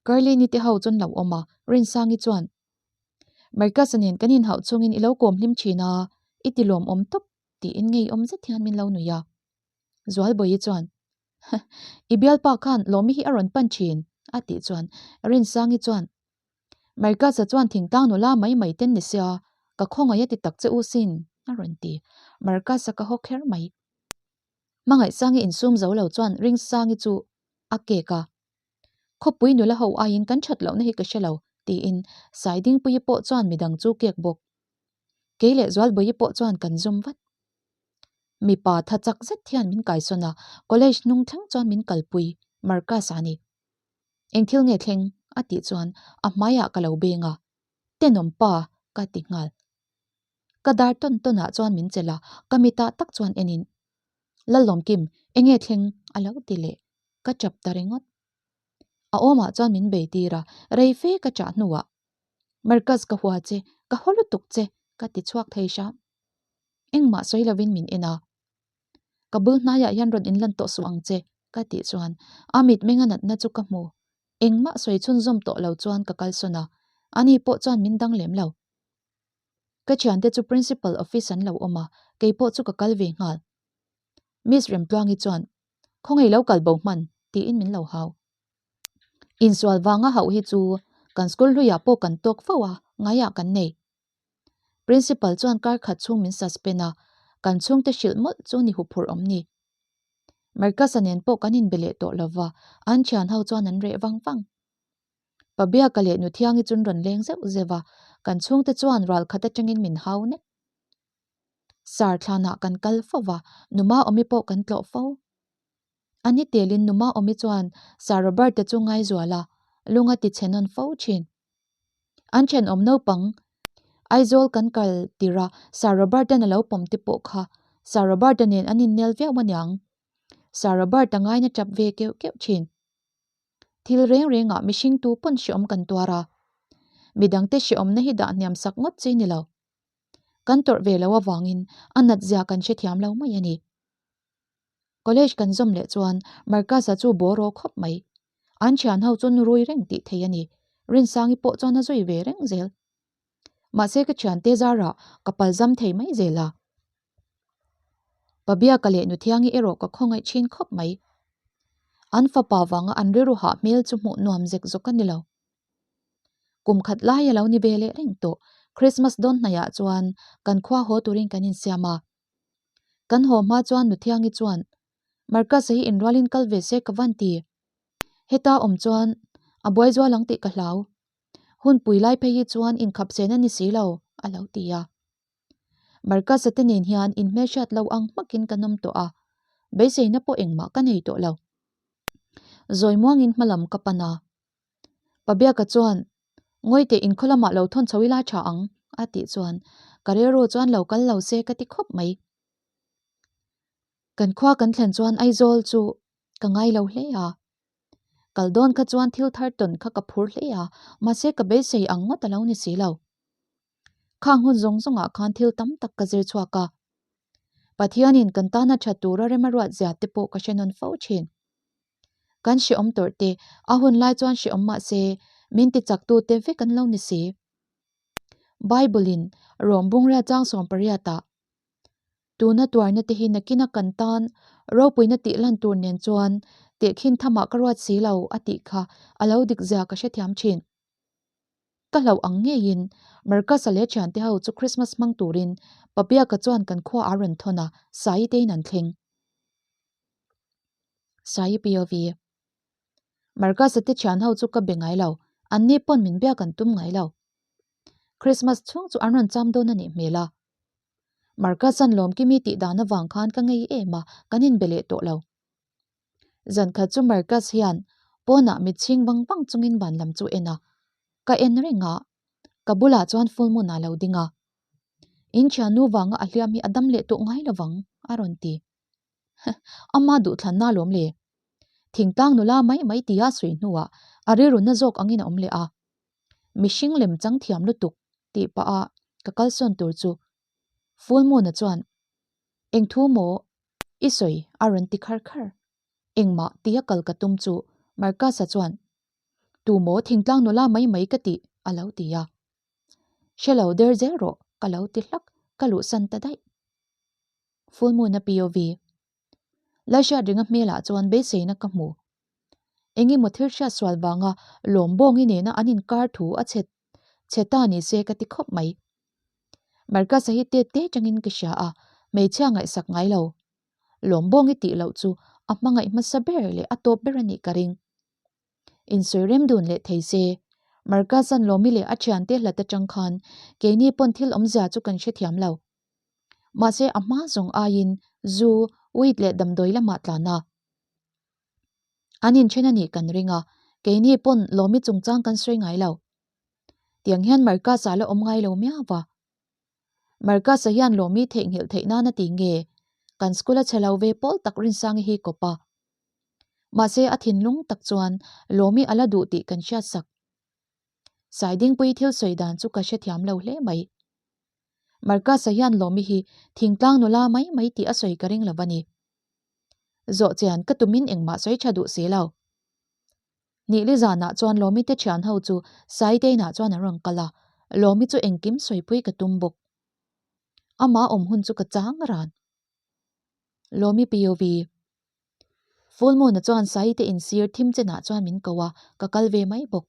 Carlini te ho chu an lo awm a, Rinsangi chuan, Marcus-a nen kan inhauh chungin i lo kawm hlim thin a, i ti lawmawm tawp tiin ngeiawm zet hian min lo nuih a. Zualbawihi chuan, I bialpa khan Lawmi hi a rawn pan thin, a tih chuan Rinsangi chuan, Marcus-a chuan thingtlang nula mai mai ten ni sia, ka khawngaih a ti tak che u sin, a rawn ti. Marcus-a ka haw kher mai. Hmangaihsangi insum zo lo chuan Rinsangi chu a kek a. Khawpui nula ho aiin kan that lohna hi ka hre lo, tiin Saidingpuii pawh chuan midang chu kek bawk. Kei leh Zualbawihi pawh chuan kan zum vat. Mipa tha chak zet hian min kaisawn a, college hnung thleng chuan min kalpui, Marcus-a a ni. Eng thil nge thleng? a tih chuan a hmaiah ka lo beng a, Tenawm pa! ka ti nghal. Ka dar tawn tawnah chuan min chelh a, ka mitah tak chuan enin, Lalawmkim, eng nge thleng? a lo ti leh, ka chap ta ringawt. A awmah chuan min bei tir a, rei fe ka chah hnuah, Marcus ka hua che, ka haw lutuk che, ka ti chhuak thei hram. Engmah sawi lovin min en a. Ka bul hnaiah hian rawn inlan tawh suh ang che, ka tih chuan a mitmeng a natna chu ka hmu. Engmah sawi chhunzawm tawh lo chuan ka kalsawn a, ani pawh chuan min dang lem lo. Ka thiante chu Principal office an lo awm a, kei pawh chu ka kal ve nghal. Miss Remtluangi chuan, Khawngaih lo kal bo hman, tiin min lo hau. Insual vanga hauh hi chu kan school hluiah pawh kan tawk fo a, ngaiah kan nei. Principal chuan kar khat chhung min suspend a, kan chhungte hrilh mawlh chu ni huphurh awm ni. Marcus-a nen pawh kan inbe leh tawh lova, an thian ho chuan an reh vang vang. Pabiaka leh Nuthiangi chun rawn leng zeuh zeuh a, kan chhungte chuan ral khat atangin min hau nek. Sar thlanah kan kal fo va, Numa Awmi pawh kan tlawh fo. A ni telin Numa Awmi chuan Sir Robert-a chu ngaizual a, lung a ti chhe nawn fo thin. An thenawm naupang Aizawl kan kal tirh a, Sir Robert-a'n a lo pawm te pawh kha Sir Robert-a nen an innel viau aniang. Sir Robert-a ngaina tap ve keuh keuh thin. Thil reng rengah mihring tu pawn hreawm kan tuar a, midangte hreawmna hi dah hniam sak ngawt chi ni lo. Kan tawrh ve lo avangin a nat zia kan hrethiam lo mai a ni. College kan zawm leh chuan Marcus-a chu bawraw khawp mai. An thian ho chu nurui reng tih thei a ni. Rinsangi pawh chuan a zui ve reng zel. Mahse ka thiante zarah ka palzam thei mai zel a. Pabiaka leh Nuthiangi erawh ka khawngaih thin khawp mai. An fapa vanga an rilru hah hmel chu hmuh nuam zek zawk a ni lo. Kum khat lai a lo ni ve leh reng tawh. Christmas dawn hnaiah chuan kan khua haw turin kan insiam a. Kan haw hma chuan Nuthiangi chuan, Marcus-a hi inrualin kal ve se ka van ti. Heta awm chuan a buai zual ang tih ka hlau. Hunpui lai phei hi chuan inkhap sen a ni si lo, a lo ti a. Marcus-a te nen hian inhmelhriat lo ang hmakin kan awm tawh a, beiseina pawh engmah ka nei tawh lo. Zawi muangin hmalam ka pan a. Pabiaka chuan, Ngawi teh inkhaw lamah lo thawn chho ila tha ang, a tih chuan ka rilru chuan lo kal lo se ka ti khawp mai. Kan khua kan thlen chuan Aizawl chu ka ngai lo hle a. Kal dawn kha chuan thil thar tawn kha ka phur hle a, mahse ka beisei ang ngawt a lo ni si lo. Khang hun zawng zawngah khan thil tam tak ka zir chhuak a. Pathianin kan tana tha tura rem a ruat zia te pawh ka hre nawn fo thin. Kan hreawm tawrh te, a hun lai chuan hreawm mah se, min ti chak tu te vek an lo ni si. Bible in Rom bungrel chang 18 ah, Tuna tuarna te hi nakina kan tan ropuina tih lan tur nen chuan tehkhin thamah ka ruat si lo a tih kha a lo dik zia ka hrethiam thin. Ka hlauh ang ngeiin Marcus-a leh thiante ho chu Christmas hmang turin Pabiaka chuan kan khua a rawn thawn a, Saii tein an thleng. Saii POV. Marcus-a te thian ho chu ka be ngai lo, anni pawn min biak an tum ngai lo. Christmas chhung chu an rawn cham dawn a nih hmel a. Marcus-a'n Lawmkimi tih dan avang khan ka ngei em a, kan inbe leh tawh lo. Zan khat chu Marcus hian pawnah mit chhing vang vang chungin van lam chu en a, ka en reng a, ka bulah chuan full moon a lo ding a. In thiannu vanga a hliam hi a dam leh tawh ngai lovang, a rawn ti. Ama duhthlanna alawm le. Thingtlang nula mai mai tia sawi hnuah a rilruna zawk angin a awm leh a. Mihring lem chang thiam lutuk tih pah a ka kalsawn tur chu Full Moon-a chuan Eng thu maw i sawi a rawn ti khar khar. Engmah tia kal ka tum chu Marcus-a chuan Tu maw thingtlang nula mai mai ka tih a lo ti a. Hre lo der zel rawh ka lo ti hlak ka luhsan ta daih. Full Moon-a POV. Laihriat ringa hmelah chuan beiseina ka hmu. Engemaw thil hriat sual vanga lawm bawngi nena an inkar thu a chhe chhe ta ni se ka ti khawp mai. Marcus-a hi tet te tangin ka hria a, hmeichhia ngaihsak ngai lo. Lawm bawngi tih loh chu a hmangaih hmasa ber leh a tawp ber a nih ka ring. Insawi rem dun leh thei se. Marcus-a'n Lawmi leh a thiante hlat atang khan keini pawn thil awmzia chu kan hrethiam lo. Mahse a hma zawng aiin zu, weed leh damdawi lamah tlan a. An inthen a nih kan ring a, keini pawn Lawmi chungchang kan sawi ngai lo. Tiang hian Marcus-a la awm ngai lo miau va. Marcus-a hian Lawmi theihnghilh theih nan a ti nge? Kan school a chhe lo ve pawl tak Rinsangi hi kawp a. Mahse a thinlung tak chuan Lawmi a la duh tih kan hriat sak. Saidingpui thil sawi dan chu ka hrethiam lo hle mai. Marcus-a hian Lawmi hi thingtlang nula mai mai tih a sawi ka ring lo va ni. Zawh chian ka tumin engmah sawi tha duh si lo. Nihli zanah chuan Lawmi te thian ho chu Saiteinah chuan an rawn kal a, Lawmi chu engkim sawipui ka tum bawk. Amah awm hun chu ka chang ran. Lawmi POV. Full Moon-a chuan Saite insir thim chenah chuan min ko a, ka kal ve mai bawk.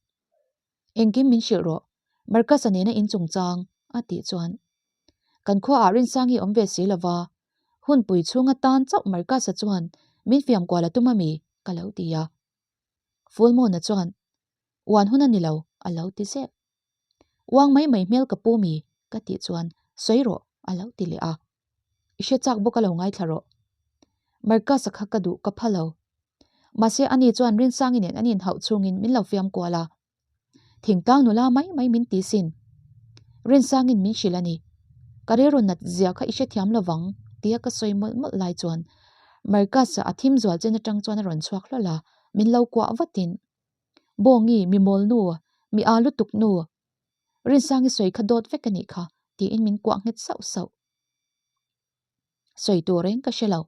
Engkim min hrilh rawh, Marcus-a nena in chungchang, a tih chuan. Kan khuaah Rinsangi awm ve si lova, hunpui chhunga tan chauh Marcus-a chuan min fiam kual a tum ami? ka lo ti a. Full Moon-a chuan, Uan hun a ni lo, a lo ti zep. Uang mai mai hmel ka pu mi? ka tih chuan, Sawi rawh, a lo ti leh a. I hre chak bawk a lo ngaithla rawh. Marcus-a kha ka duh ka pha lo. Mahse ani chuan Rinsangi nen an inhauh chungin min lo fiam kual a. Thingtlang nula mai mai min ti sin. Rinsangin min hrilh a ni. Ka rilru nat zia kha i hrethiam lovang tia ka sawi mawlh mawlh lai chuan Marcus-a a thim zual chen atang chuan a rawn chhuak hlawl a, min lo kuah vatin, Bawngi, mi mawl nu, mi aa lutuk nu, Rinsangi sawi kha dawt vek a nih kha tiin min kuah nghet sauh sauh. Sawi tur reng ka hre lo.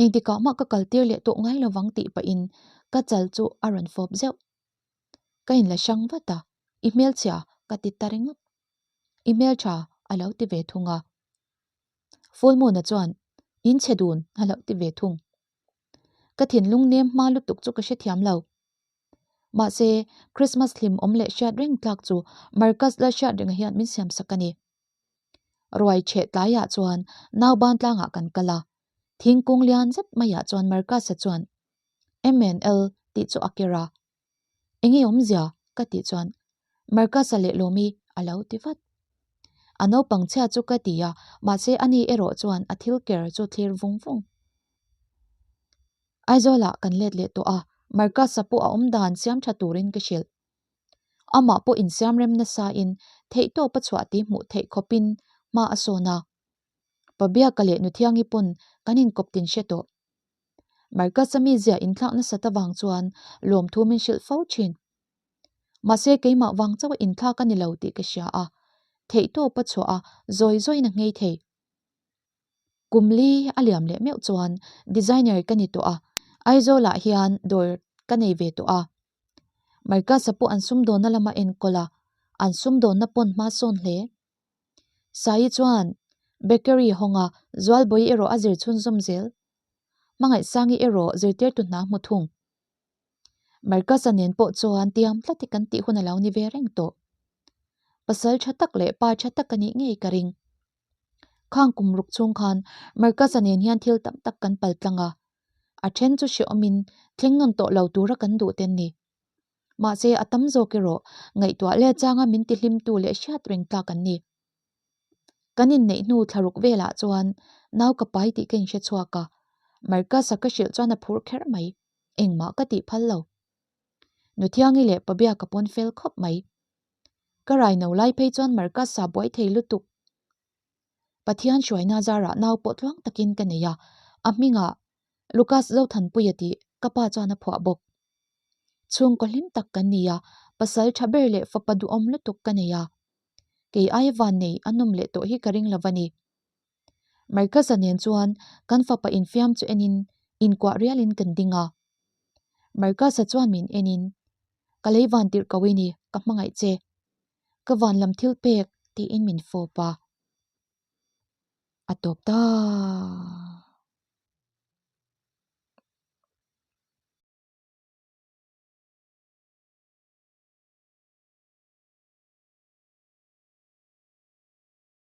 Engtikah mah ka kal tir leh tawh ngai lovang tih pahin ka chal chu a rawn fawp zeuh. Ka inla hrang vat a, I hmelchhia ka ti ta ringawt. I hmeltha a lo ti ve thung a. Full Moon-a chuan In chhe dun a lo ti ve thung. Ka thinlung nem hma lutuk chu ka hrethiam lo. Mahse, Christmas hlim awm leh hriat reng tlak chu Marcus la hriat rengah hian min siam sak a ni. Ruai chheh tlaiah chuan nauban tlangah kan kal a, thingkung lian zet maiah chuan Marcus-a chuan MNL tih chu a ker a. Enge awmzia? ka tih chuan Marcus-a leh Lawmi a lo ti vat. A naupang chhia chu ka ti a, mahse ani erawh chuan a thil ker chu thlir vung vung. Aizawlah kan let leh tawh a, Marcus-a pawh a awm dan siam tha turin ka hrilh. Amah pawh insiam rem nasa in theihtawp a chhuah tih hmuh theih khawpin hma a sawn a. Pabiaka leh Nuthiangi pawn kan inkawp tin hre tawh. Marcus-a mizia inthlak nasat avang chuan lawmthu min hrilh fo thin. Mahse keimah vang chauh a inthlak a ni lo tih ka hria a, theihtawp a chhuah a zawi zawiin a nghei thei. Kum li a liam leh meuh chuan designer ka ni tawh a, Aizawlah hian dawr ka nei ve tawh a. Marcus-a pawh an sumdawnna lama enkawl a, an sumdawnna pawn hma sawn hle. Saii chuan bakery hawng a, Zualbawi erawh a zir chhunzawm zel. Hmangaihsangi erawh zirtirtu hna hmu thung. Marcus-a nen pawh chuan tiam tlat i kan tih hun a lo ni ve reng tawh. Pasal tha tak leh pa tha tak a nih ngei ka ring. Khang kum ruk chhung khan Marcus-a nen hian thil tam tak kan pal tlang a, a then chu hrehawmin thleng nawn tawh lo tura kan duh ten ni. Mahse a tam zawk erawh ngaihtuah leh changa min ti hlimtu leh hriat reng tlak an ni. Kan inneih hnu thlaruk velah chuan nau ka pai tih ka inhre chhuak a, Marcus-a ka hrilh chuan a phur kher mai. Engmah ka tih phal lo. Nuthiangi leh Pabia ka pawn fel khawp mai. Ka rai no lai phei chuan Marcus a buai thei lutuk. Pathian hruaina zarah nau pawh tluang takin ka nei a, a hmingah Lucas Zothanpuia tih ka pa chuan a phuah bawk. Chhungkaw hlim tak kan ni a, pasal tha ber leh fapa duhawm lutuk ka nei a. Kei aia van nei a nawm leh tawh hi ka ring lo va ni. Marcus-a nen chuan kan fapa infiam chu enin inkuah rialin kan ding a. Marcus-a chuan min enin, Ka lei van tirh ko i ni, ka hmangaih che. Ka van lam thil pek, tiin min fawp a. A tawp ta.